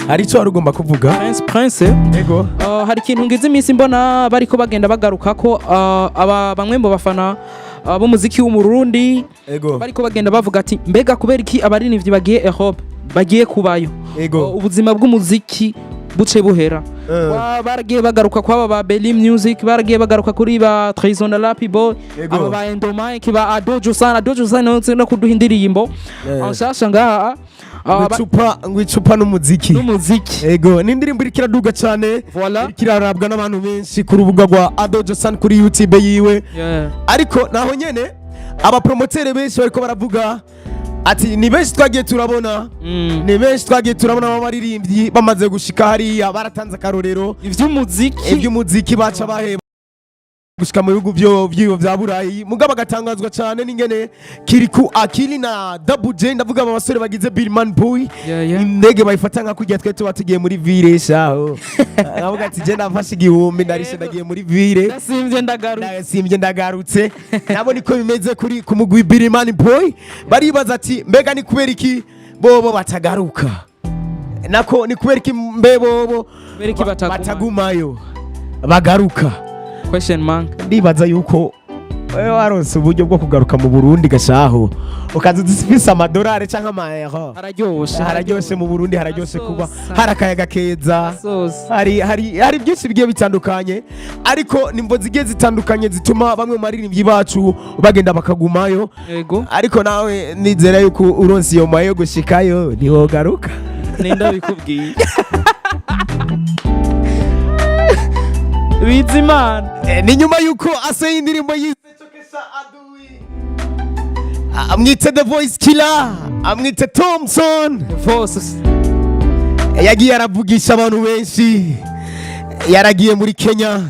Hari icyo wari ugomba kuvuga? Prince, Prince. Ego. Hari ikintu ngize iminsi mbona bariko bagenda bagaruka ko aba bamwe mu bafana b'umuziki w'Umurundi bariko bagenda bavuga ati: "Mbega kubera iki abaririmbyi bagiye Europe, bagiye kubayo, ubuzima bw'umuziki Buce buhera. Baragiye bagaruka kwaba ba Belly Music, baragiye bagaruka kuri ba Trayson na Lappy Boy, aba ba Endomike, ba Adojo Sana. Adojo Sana no kuduha indirimbo anshasha ngaha. Ngo icupa, ngo icupa n'umuziki. N'umuziki. Ego, ni indirimbo iriko iraduga cyane, Voilà. iriko irarabwa n'abantu benshi ku rubuga rwa Adojo San kuri YouTube yiwe. Ariko naho nyene abapromotere benshi bariko baravuga ati ni benshi twagiye turabona, ni benshi twagiye turabona b'abaririmbyi bamaze gushika hariya baratanze akarorero. Ivy'umuziki. Iby'umuziki baca baheba gushika mu bihugu vyo vya Burayi, mugabo agatangazwa cyane n'ingene Kiriku Akili na Double J, ndavuga aba basore bagize Billman Boy, indege bayifata nka kurya twe tuba tugiye muri ville shaho. Aravuga ati je nafashe 1000 ndarishe, ndagiye muri ville. Ndasimvye ndagarutse. Ndasimbye ndagarutse. Nabo niko bimeze kuri ku mugwi Billman Boy. Baribaza ati mbega ni kubera iki bobo batagaruka, nako ni kubera iki mbe bobo Kubera iki bataguma? Batagumayo bagaruka? Question mark. Ndibaza yuko wewe waronse uburyo bwo kugaruka mu Burundi gashaho, ukaza ufise amadolari canke amaeuro. Hararyoshe. Hararyoshe mu Burundi, hararyoshe kuba Harasosa. hari akayaga keza. Harasosa. Hari byinshi bigiye bitandukanye, ariko nimvo zigiye zitandukanye zituma bamwe mu baririmbyi bacu bagenda bakagumayo. Ariko nawe nizera yuko uronse iyo mayo gushikayo ntiwogaruka. Ninda bikubwiye Bizimana. Ni nyuma yuko aseye indirimbo yise Chokesha Adui, amwite The Voice Killer, amwite Thompson. Voice. Yagiye aravugisha abantu benshi, yaragiye muri Kenya.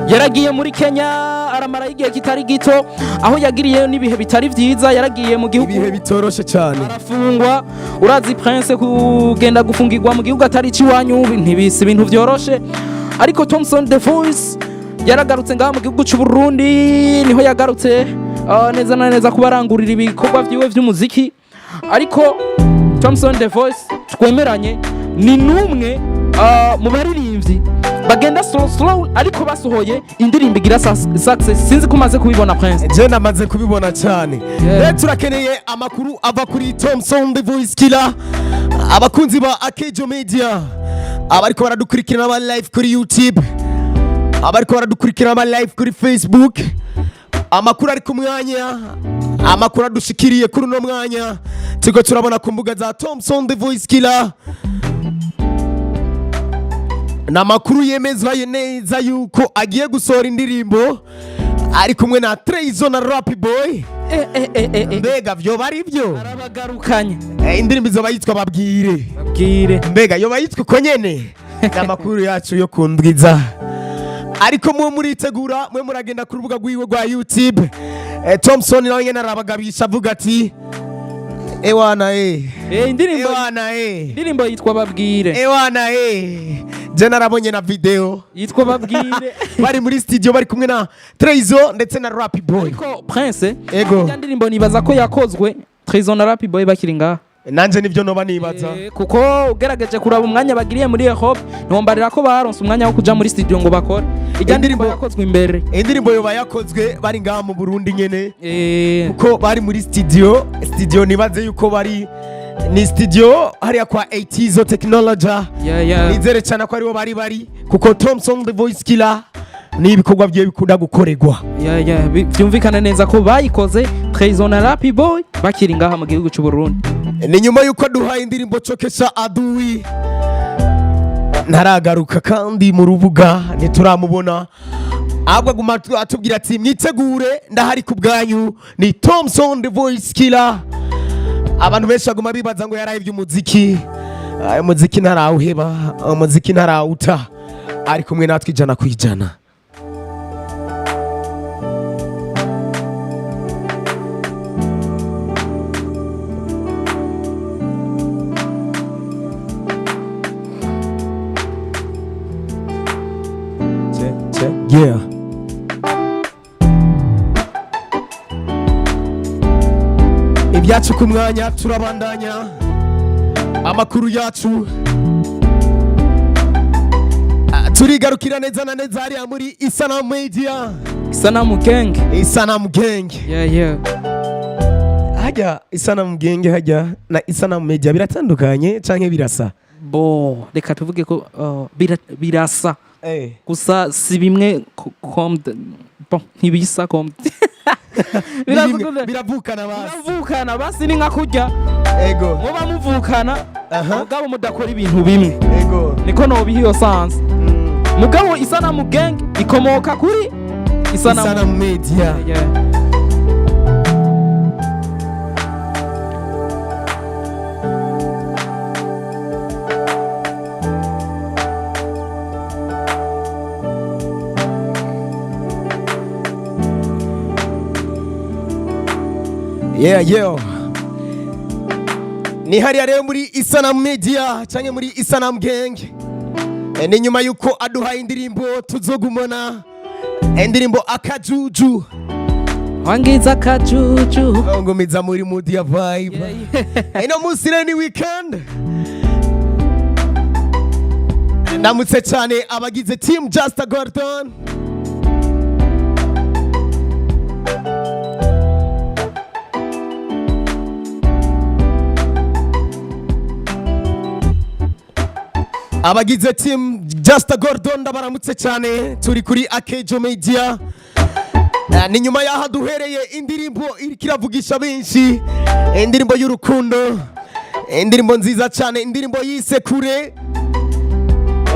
Yaragiye muri Kenya, aramara igihe kitari gito, aho yagiriyeyo n'ibihe bitari vyiza. Yaragiye mu gihugu ibihe bitoroshe cyane. Arafungwa. Urazi Prince, kugenda gufungirwa mu gihugu atari icy'iwanyu ntibisi ibintu vyoroshe. Ariko Thompson The Voice yaragarutse ngaha mu gihugu cy'u Burundi, niho yagarutse neza na neza kubarangurira ibikorwa vyiwe vy'umuziki. Ariko Thompson The Voice, twemeranye, ni numwe mu baririmbyi bagenda slow slow, ariko basohoye indirimbo igira success. Sinzi ko umaze kubibona, Prince. Je namaze kubibona cyane. Rero turakeneye amakuru ava kuri Thompson The Voice Killer. Abakunzi ba Akejo Media, abariko baradukurikirana ba live kuri YouTube, abariko baradukurikirana ba live kuri Facebook, amakuru ari ku mwanya, amakuru adushikiriye kuri uno mwanya turiko turabona ku mbuga za Thompson The Voice Killer, ni amakuru yemezwa neza yuko agiye gusohora indirimbo ari kumwe na Trayzo na Rap Boy. Mbega vyoba ari byo? Arabagarukanye. Indirimbo izoba yitwa Babwire. Babwire. Mbega yoba yitwa uko nyene? Ni amakuru yacu yo kundwiza, ariko mwe muritegura, mwe muragenda ku rubuga rwiwe rwa YouTube. Thompson nawe nyene arabagabisha avuga ati ewana eh. Indirimbo Ewana eh. Indirimbo yitwa Babwire. Ewana eh, je narabonye na video. Yitwa Babwire. Bari muri studio bari kumwe na Trayzo ndetse na Rap Boy. Ariko Prince, Ego. ijya ndirimbo nibaza ko yakozwe Trayzo na Rap Boy bakiri ngaha. Nanje nivyo noba nibaza. Kuko ugerageje kuraba umwanya bagiriye muri Europe, ntiwombarira ko baronse umwanya wo kuja muri studio ngo bakore ijya ndirimbo. Yakozwe imbere. Indirimbo yoba yakozwe bari ngaha mu Burundi nyene, kuko bari muri studio. Studio nibaze yuko bari ni studio hariya kwa 80 Technology. Nizere cyane ko aribo bari, kuko Thompson The Voice Killer ni ibikorwa byiwe bikunda gukorerwa. Yeah. Byumvikana neza ko bayikoze Trayzo na Rap Boy bakiri ngaha mu gihugu cy'u Burundi. Ni nyuma yuko duhaye indirimbo Chokesha Adui, ntaragaruka kandi mu rubuga ntituramubona, ahubwo aguma atubwira ati mwitegure, ndahari ku bwanyu. Ni Thompson The Voice Killer. Abantu benshi baguma bibaza ngo yarahevye umuziki. Umuziki ntarawuheba, umuziki ntarawuta, ari kumwe natwe 100%. Check, check. Yeah. Ibyacu ku mwanya, turabandanya amakuru yacu. Turigarukira neza na neza hariya muri Isanamu Media. Isanamu Gang. Isanamu Gang. Yeah. Hajya Isanamu Gang hajya na Isanamu Media biratandukanye canke birasa? Bo reka tuvuge ko birasa gusa si bimwe comme bon, ntibisa comme birasa. Biravukana basi. Biravukana basi, ni nka kurya muba muvukana mugabo mudakora ibintu bimwe. Niko nobiha iyo sansi. Mugabo Isanamu Gang ikomoka kuri Isanamu Isanamu Media. Yeah. Yeah. Ni hariya rero muri Isanamu Media canke muri Isanamu Gang. Ni nyuma yuko aduhaye indirimbo tuzogumona, indirimbo Akajuju. Wangiza akajuju. Ngumiza muri mood ya vibe. Ino munsi rero ni weekend. Ndamutse cyane abagize team Just Gordon. Abagize team Just Gordon, ndabaramutse cyane. Turi kuri Akejo Media. Ni nyuma y'aho duhereye indirimbo iriko iravugisha benshi, indirimbo y'urukundo, indirimbo nziza cyane, indirimbo yise Kure.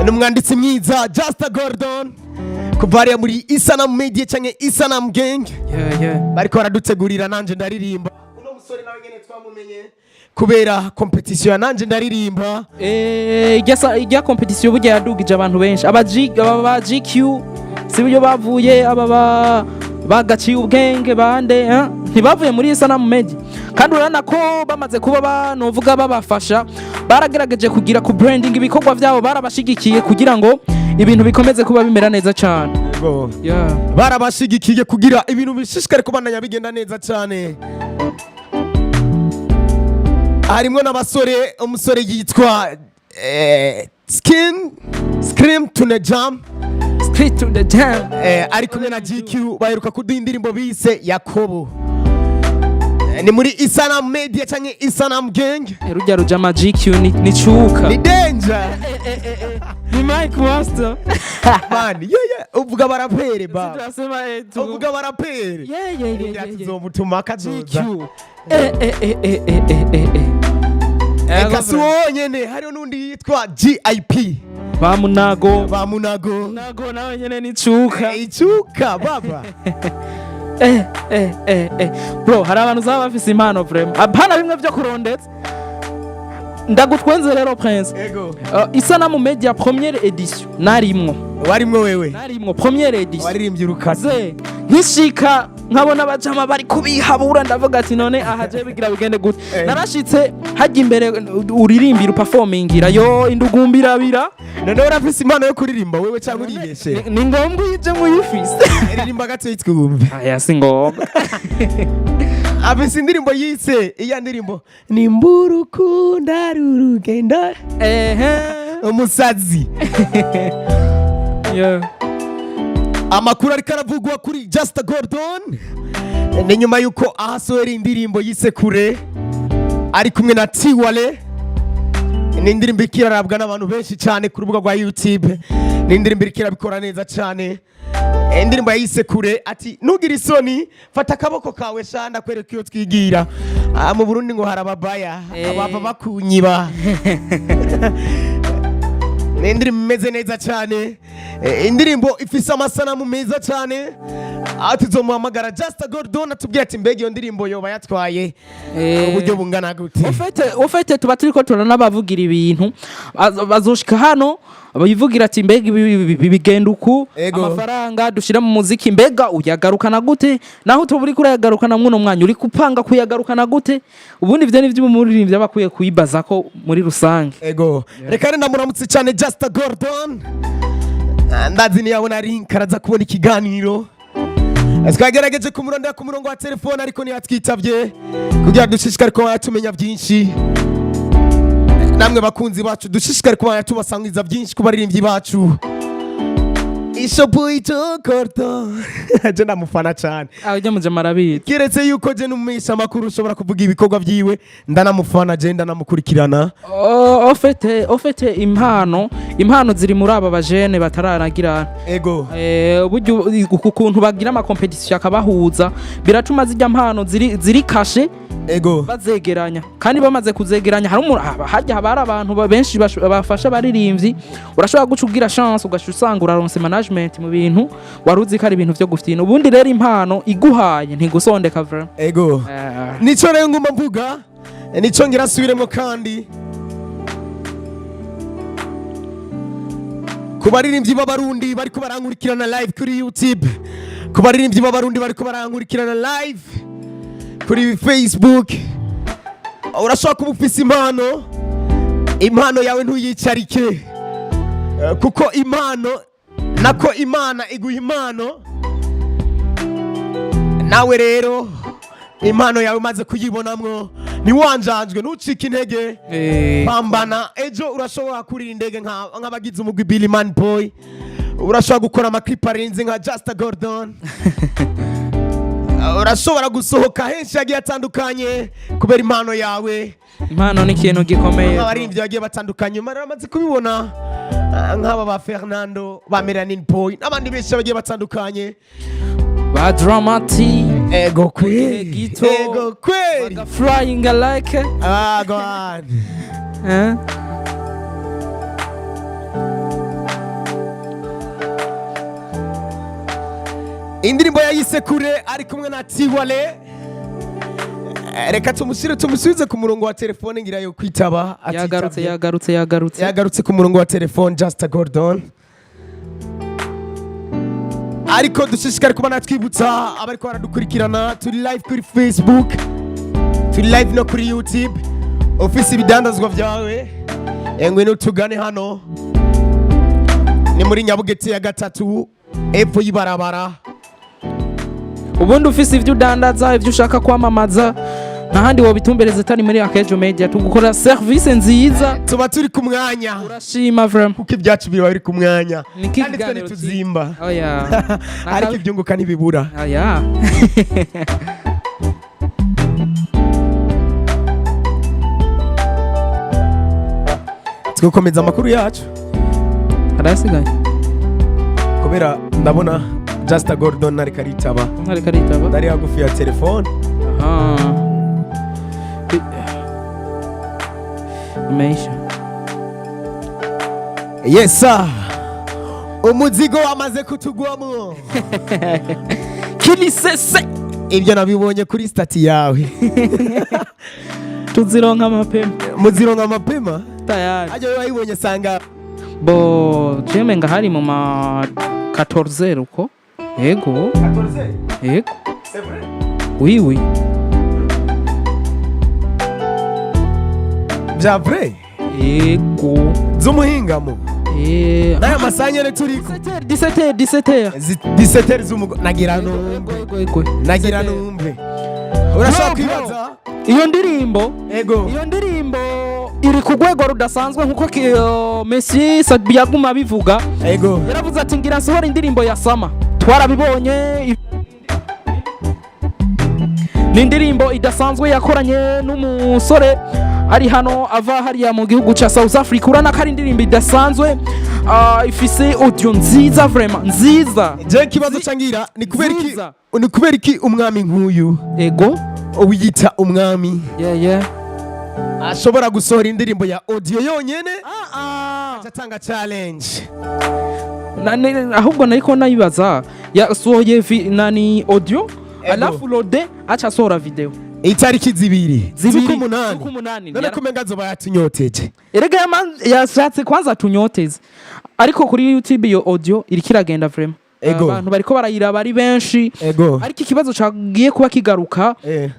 N'umwanditsi mwiza Just Gordon kuva hariya muri Isanamu Media canke Isanamu Gang. Bariko baradutegurira Nanje Ndaririmba. Uno musore nawe nyene twamumenye kubera competition ya Nanje Ndaririmba. Ijya competition burya yadugije abantu benshi, aba G, aba ba GQ si buryo bavuye, aba ba bagaciye ubwenge bande, eh? Ntibavuye muri Isanamu Media? Kandi urabona ko bamaze kuba banovuga babafasha, baragerageje kugira ku branding ibikorwa byabo, barabashigikiye kugira ngo ibintu bikomeze kuba bimera neza cyane. Yeah. Barabashigikiye kugira ibintu bishishikare kubandanya bigenda neza cyane. Harimwo n'abasore, umusore yitwa Skin Scream to the Jam. Street to the jam. Ari kumwe na GQ, baheruka kuduha indirimbo bise Yakobo. Ni muri Isanamu Media canke Isanamu Gang. Rujya rujama GQ ni cuka. Ni danger. Ni Mike Master. Man, yeah, uvuga barapere ba. Turasema Uvuga barapere. Yeah. Tuzomutuma kazoza. GQ. Eh. Eka si wonyene, hariho n'undi yitwa GIP. Ba Munago. Ba Munago. Munago nawe nyene ni cuka. Icuka baba. Eh. Bro, hari abantu uzaba bafise impano vraiment. Apana bimwe vyo kurondetsa. Ndagutwenze rero, Prince. Ego. Isanamu Media première édition narimwo. Warimwo wewe? Narimwo première édition. Waririmbye urukata. Ze nkishika nkabona abajama bari kubihabura, ndavuga ati none aha je bigira bigende gute? Narashitse hajya imbere uririmbira, uperformingira yo indugumbi irabira. None urafise impano yo kuririmba wewe cyangwa uribeshe? Ni ngombwa uyije muyifise. Ririmba gato twumve. Aya si ngombwa. Afise indirimbo yise iya ndirimbo nimburukunda rurugendo. Umusazi. Amakuru ariko aravugwa kuri Just Gordon ni nyuma yuko ahasohera indirimbo yise Kure ari kumwe na Tiwale. Ni indirimbo iriko irarabwa n'abantu benshi cyane ku rubuga rwa YouTube. Ni indirimbo iriko irabikora neza cyane. Indirimbo yayise Kure, ati ntugire isoni, fata akaboko kawe sha ndakwereka iyo twigira. Ah, mu Burundi ngo harababaya abava bakunyiba. Ni indirimbo imeze neza cyane. Indirimbo ifise amasanamu meza cyane, aho tuzomuhamagara Just Gordon atubwira ati mbega iyo ndirimbo yoba yatwaye uburyo bungana gute? Ufete tuba turiko turanabavugira ibintu. Bazoshika hano bivugira ati mbega ibi bigenda uku? Amafaranga dushira mu muziki mbega uyagarukana gute? Naho utoba uriko urayagarukana mwuno mwanya, uri kupanga kuyagarukana gute? Ubundi ivyo ni vy'umuririmbyi aba akwiye kuyibaza ko muri rusange. Ego, reka rero ndamuramutse cyane Just Gordon. Ah, ndazi niyabona link araza kubona ikiganiro. Twagerageje kumurondera ku murongo wa telefone ariko ntiyatwitabye, kugira dushishikare kuba tumenya byinshi. Namwe bakunzi bacu, dushishikare kuba tubasangiza byinshi ku baririmbyi bacu. Ishopu Corto, je ndamufana cyane. Ah, ujya mujama arabizi. Kiretse yuko je n'umumisha makuru ushobora kuvuga ibikorwa byiwe, ndanamufana, je ndanamukurikirana. Oh, au fait impano ziri muri aba bajene bataranagira. Burya uku kuntu bagira ama compétition akabahuza, biratuma zijya mpano ziri kashe bazegeranya, kandi bamaze kuzegeranya hari umuntu hajya haba hari abantu benshi bafasha abaririmbyi. Urashobora guca ugira chance, ugaca usanga uraronse management mu bintu wari uzi ko ari ibintu vyo gufyina. Ubundi rero impano iguhaye ntigusondeka vraiment. Nico rero nguma mvuga, nico ngira asubiremo, kandi ku baririmbyi b'Abarundi bariko barankurikirana live kuri YouTube, ku baririmbyi b'Abarundi bariko barankurikirana live kuri Facebook, urashobora kuba ufise impano, impano yawe ntuyicarike. Kuko impano nako Imana iguha impano. Nawe rero impano yawe umaze kuyibonamwo, ntiwanjanjwe, ntucike intege. Pambana, ejo urashobora kurira indege nk'abagize umugwi Billy Man Boy, urashobora gukora ama clip arenze nka Justa Gordon, urashobora gusohoka henshi hagiye hatandukanye kubera impano yawe. Impano ni ikintu gikomeye. Nk'abaririmbyi bagiye batandukanye baramaze kubibona, nk'aba ba Fernando, ba Melanin Boy n'abandi benshi bagiye batandukanye. Ba Dramati. Ego kweli. Gito. Ego kweli. Baga flying like Ah, go on. Eh? Indirimbo yayise "Kure", ari kumwe na Tiwale. Reka tumushyire, tumusubize ku murongo wa telefone, ngira yo kwitaba Yagarutse. atitabye. Yagarutse, yagarutse. Yagarutse ku murongo wa telefone Just Gordon. Ariko dushishikare kuba natwibutsa abariko baradukurikirana, turi live kuri Facebook, turi live no kuri YouTube. Ufise ibidandazwa byawe, engwe tugane hano, ni muri Nyabugete ya gatatu, epfo y'ibarabara. Ubundi ufise ivyo udandaza, ivyo ushaka kwamamaza, nta handi wobitumbereza atari muri Akejo Media. Tugukora service nziza. Tuba turi ku mwanya. Urashima vraiment. Kuko ibyacu biba biri ku mwanya. Ni Kandi twe ikiganiro. ntituzimba. Oya. Ariko ibyunguka ntibibura. Oya. Twakomeza amakuru yacu. Harasigaye. Kubera ndabona Just Gordon ariko aritaba. Ariko aritaba. Ndari hagufi ya telefone. Aha. Ameisha. Yes sir, umuzigo wamaze kutugwamo. Kilisese. Ibyo nabibonye kuri status yawe. Tuzironka amapema. Muzironka amapema. Tayari. Ajya wayibonye sanga? Bo jeme nga hari mu ma 14 uko, yego. Yego, oui oui. Bya vrai? Yego. Z'umuhingamo? N'aya masaha nyene turiko? 17 17 17. 17 z'umugo, nagira numve. Yego, yego. Nagira numve, urashobora Bro, bro. kwibaza. Iyo ndirimbo, iyo ndirimbo iri ku rwego rudasanzwe nkuko Messi Sadbi yaguma abivuga. Yaravuze ati ngira nsohora indirimbo ya Sama. Twarabibonye, ni indirimbo idasanzwe yakoranye n'umusore ari hano, ava hariya mu gihugu cya South Africa. Urabona ko ari indirimbo idasanzwe, ifise audio nziza, vraiment nziza. Je ikibazo cangira ni kubera iki? Nziza. Ni kubera iki umwami nk'uyu, wiyita umwami, ashobora gusohora indirimbo ya audio yonyene, atanga challenge? Ahubwo nariko nayibaza, yasohoye nani, audio, alafu lode aca asohora video. Itariki 2 2 z'ukumunani. Z'ukumunani. None kumenga zoba yatunyoteje. Erega yashatse kwanza tunyoteze, ariko kuri YouTube iyo audio iriko iragenda vraiment. Abantu bariko barayiraba ari benshi. Ariko ikibazo cagiye kuba kigaruka,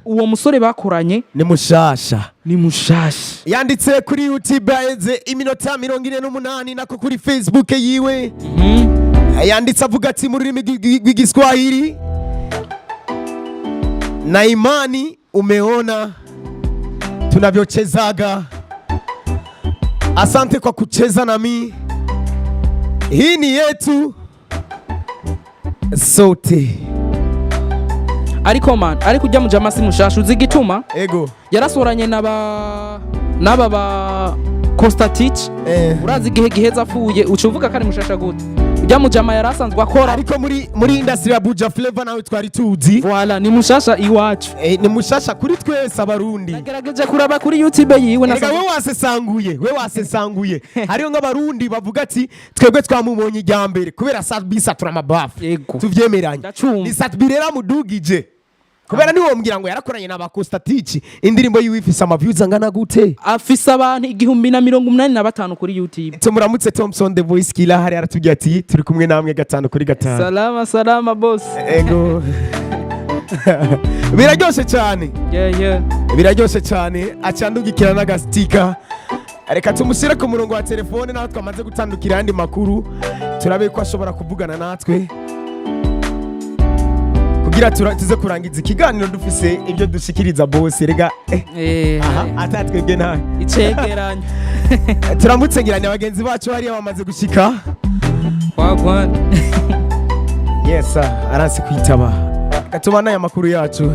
uwo musore bakoranye ni mushasha. Ni mushasha. Yanditse kuri YouTube aheze iminota 48, nako kuri Facebook yiwe yanditse avuga ati mu rurimi rw'Igiswahili: "Na imani umeona tunavyochezaga, asante kwa kucheza nami, hii ni yetu." Sote. Ariko man, ariko ujya mujama si mushasha. Uzi igituma? Ego. Yarasoranye n'aba ba Costatich. Urazi igihe giheza apfuye, uca uvuga ko ari mushasha gute? Ujya mujama yari asanzwe akora. Ariko muri industry ya Buja Flavor nawe twari tuzi. Voilà, ni mushasha iwacu. Ni mushasha kuri twese Abarundi. Nagerageje kuraba kuri YouTube yiwe. Erega Nasanze we wasesanguye, we wasesanguye. Hariho nk'Abarundi bavuga ati twebwe twamubonye ijya mbere kubera Sat-B satura amabafu. Yego. Tuvyemeranye. Ndacumva. Ni Sat-B rero amudugije, kubera niwombwira ngo yarakoranye na ba Costatich, indirimbo yiwe ifise ama views angana gute? Afise abantu 1085 kuri YouTube. Tumuramutse Thompson the Voice Killer, hari aratubwira ati turi kumwe namwe gatanu kuri gatanu. Salama salama, boss. Ego, biraryoshe cyane. Yeah. Biraryoshe cyane, acandugikira n'agastika. Reka tumushyire ku murongo wa telefone naho twamaze gutandukira ayandi makuru, turabe ko ashobora kuvugana natwe kugira tuze kurangiza ikiganiro dufise ibyo dushikiriza bose. Rega aha atatwebwe ntawe. Icegeranyo. Turamutse ngirane bagenzi bacu hariya bamaze gushika. Wagwan. Yes, aranse kwitaba. Reka tubane aya makuru yacu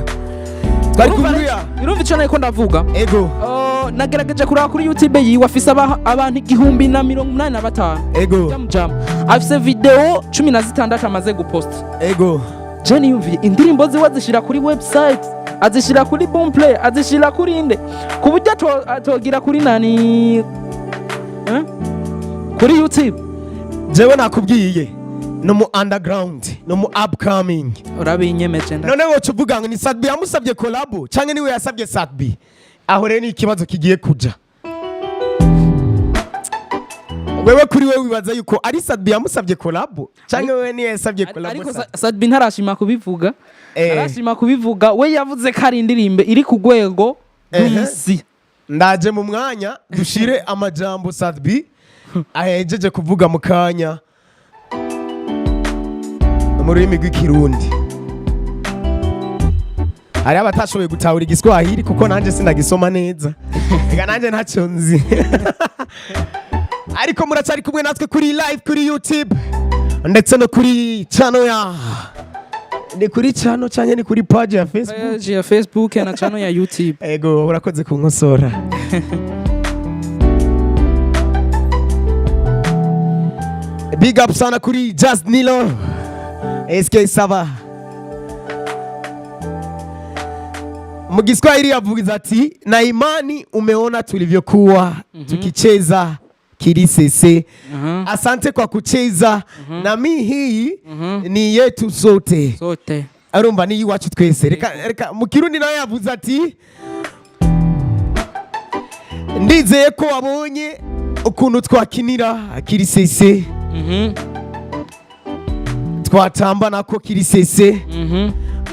twari kumuriya. Urumva ico nariko ndavuga? Ego. Oh, nagerageje kuraba kuri YouTube yiwe, afise abantu 1085. Ego. Jam afise video 16 amaze guposta. Ego. Je niyumviye indirimbo ziwe azishira kuri website, azishira kuri Boomplay, azishira kuri inde, ku buryo atogira kuri nani, eh? Kuri YouTube. Jewe nakubwiye, no mu underground, no mu upcoming. Urabinyemeje nda. None woca uvuga ngo ni Sat-B yamusabye collabo canke niwe yasabye Sat-B? Aho rero ni ikibazo kigiye kuja. Wewe kuri wewe wibaza yuko ari Sat-B yamusabye collabo canke wewe niwe yasabye collabo? Ariko Sat-B? Sat-B ntarashima kubivuga. Ntarashima kubivuga. We yavuze ko ari indirimbo iri ku rwego rw'isi. Ndaje mu mwanya dushire amajambo Sat-B ahejeje kuvuga mu kanya mu rurimi rw'Ikirundi. Hari abatashoboye gutahura Igiswahili, kuko nanjye sinagisoma neza. Ega nanjye ntacyo nzi. Ariko muracyari kumwe natwe kuri live kuri YouTube ndetse no kuri channel ya, ni kuri channel cyangwa ni kuri page ya Facebook? Page ya Facebook na channel ya YouTube. Ego, urakoze kunkosora. Big up sana kuri Jazz Nilo SK Saba. Mu Kiswahili yavuze ati na imani umeona tulivyokuwa tukicheza kirisese. Asante kwa kucheza na mi, hii ni yetu sote. Sote. Arumva ni iwacu twese. Reka mu Kirundi nawe yavuze ati ndizeye ko wabonye ukuntu twakinira kirisese, twatamba nako kirisese.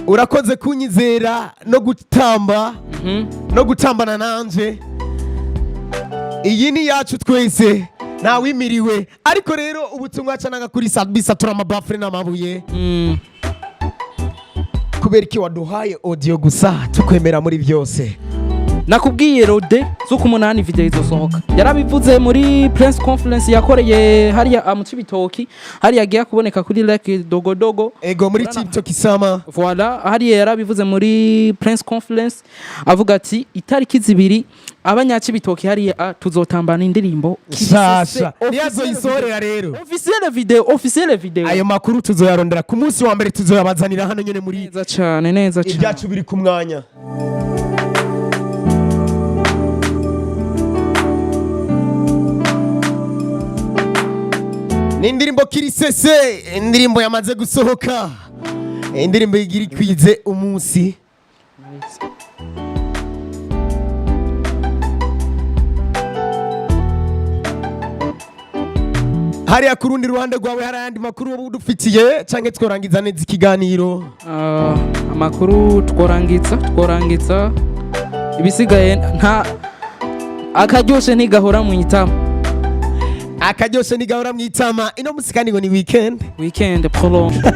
Urakoze kunyizera no gutamba no gutambana nanje. Iyi ni yacu twese, ntawimiriwe. Ariko rero ubutumwa cananga kuri Sat-B satura amabafure n'amabuye. Kubera iki waduhaye audio gusa, tukwemera muri byose? Nakubwiye rode z'uko 8 video izosohoka. Yarabivuze muri press conference yakoreye hariya mu Cibitoki, hariya agiye kuboneka kuri Lake Dogodogo. Ego, muri TikTok isama. Voilà, hariya yarabivuze muri press conference, avuga ati itariki 2 abanyacibitoki hariya tuzotambana indirimbo. Shasha niyazoyisohorera rero. Officiel video, officiel video. Ayo makuru tuzoyarondera ku munsi wa mbere, tuzoyabazanira hano nyene muri Neza cyane, neza cyane. Ibyacu biri ku mwanya. Ni indirimbo Kirisese, indirimbo yamaze gusohoka, indirimbo igira ikwize umunsi. Hariya ku rundi ruhande rwawe hari ayandi makuru wowe udufitiye canke tworangiza neza ikiganiro? Amakuru tworangiza, ibisigaye nta akaryoshe ntigahora mu itama. Akaryoshe ni gahora mwitama. Ino musi kandi ngo ni weekend. Weekend prolongé.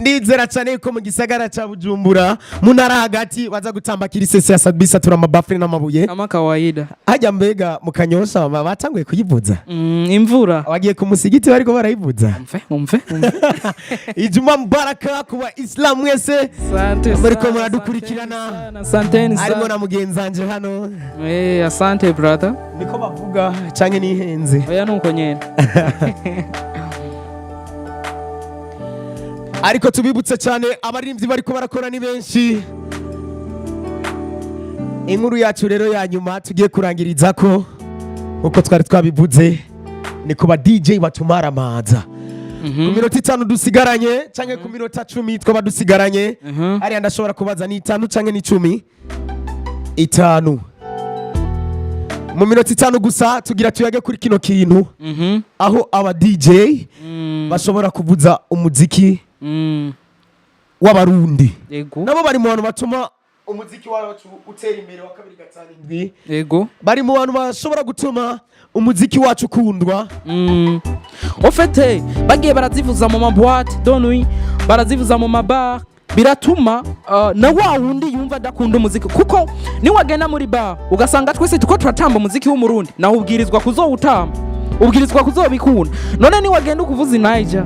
Ndizera cyane yuko mu gisagara ca Bujumbura, mu ntara hagati, baza gutamba kirisese ya Sadbisa, tura amabafure n'amabuye. Kama kawaida. Hajya mbega mu Kanyosha batanguye kuyivuza? Imvura. Wagiye ku musigiti bariko barayivuza? Umve, umve, umve. Ijuma mubaraka kuba Islam mwese. Asante Muriko sana, muradukurikirana. asanteni sana. Harimo na mugenzanje hano. Asante brother. Niko bavuga canke nihenze? Oya, nuko nyene. Ariko tubibutse cyane, abaririmbyi bariko barakora ni benshi. Inkuru yacu rero ya nyuma tugiye kurangiriza ko, nkuko twari twabivuze, ni ku ba DJ batumara amaza. Ku minota 5 dusigaranye canke ku minota 10 twaba dusigaranye, hariya ndashobora kubaza ni 5 canke ni 10, 5, mu minota 5 gusa tugira tuyage kuri kino kintu, aho aba DJ bashobora kuvuza umuziki w'Abarundi. Nabo bari mu bantu batuma umuziki wacu utera imbere wa 257. Bari mu bantu bashobora gutuma umuziki wacu ukundwa. Au fait, bagiye barazivuza mu ma boîte de nuit, barazivuza mu mabar, biratuma na wa wundi yumva adakunda umuziki, kuko niwagenda muri bar ugasanga twese tuko turatamba umuziki w'Umurundi, nawe ubwirizwa kuzowutamba, ubwirizwa kuzobikunda. None niwagenda ukuvuza Niger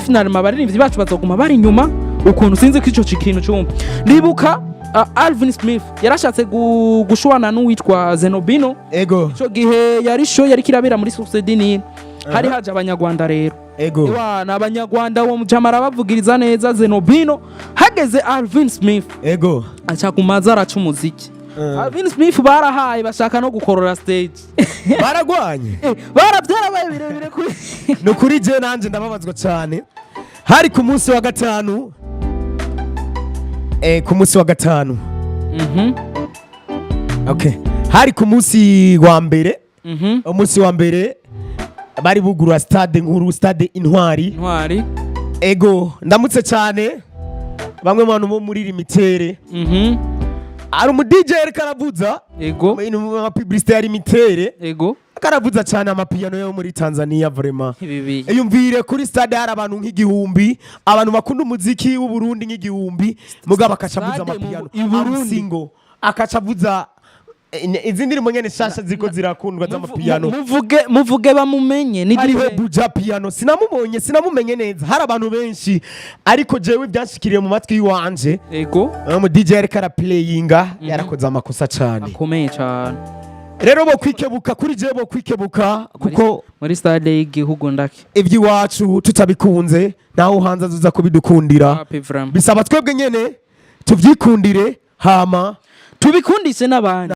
finalement abaririmbyi bacu bazoguma bari inyuma ukuntu. Sinzi ko ico kintu cumva. Ndibuka Alvin Smith yarashatse gushwana n'uwitwa Zenobino. Ico gihe yari show yari kirabera muri Source du Nil, hari haje Abanyarwanda rero. Iwana Abanyarwanda, uwo mujama arabavugiriza neza Zenobino. Hageze Alvin Smith, aca kumaza araca umuziki. Alvin Smith barahaye bashaka no gukorora stage. Baragwanye. Barabyarabaye birebire kuri. Ni ukuri, je nanje ndababazwa cyane. Hari ku munsi wa gatanu, ku munsi wa gatanu. Okay, hari ku munsi wa mbere. Umunsi wa mbere bari bugurura stade nkuru, stade Intwari. Intwari. Ego, ndamutse cyane bamwe mu bantu bo muri limitere. Hari umu DJ ariko aravuza mu publicité ya limitere. Akaravuza cyane amapiyano yo muri Tanzania, vraiment. Ibibi. Yumvire, kuri stade hari abantu nk'igihumbi, abantu bakunda umuziki w'u Burundi nk'igihumbi, mugabo akaca avuza Stade amapiyano i Burundi. Amusingo akaca avuza izi ndirimbo nyene shasha ziriko zirakundwa z'amapiyano. Muvuge, muvuge bamumenye ni Hariho DJ. Buja Piano, sinamubonye, sinamumenye neza, hari abantu benshi, ariko jewe byanshikiriye mu matwi yiwanje. Mu DJ ariko araplayinga yarakoze amakosa cyane. Akomeye cyane. Rero bo kwikebuka, kuri jewe bo kwikebuka, kuko muri stade y'igihugu ndake. Iby'iwacu tutabikunze, naho hanze azuza kubidukundira. Happy vraiment. Bisaba twebwe nyene tuvyikundire, hama tubikundishe n'abandi.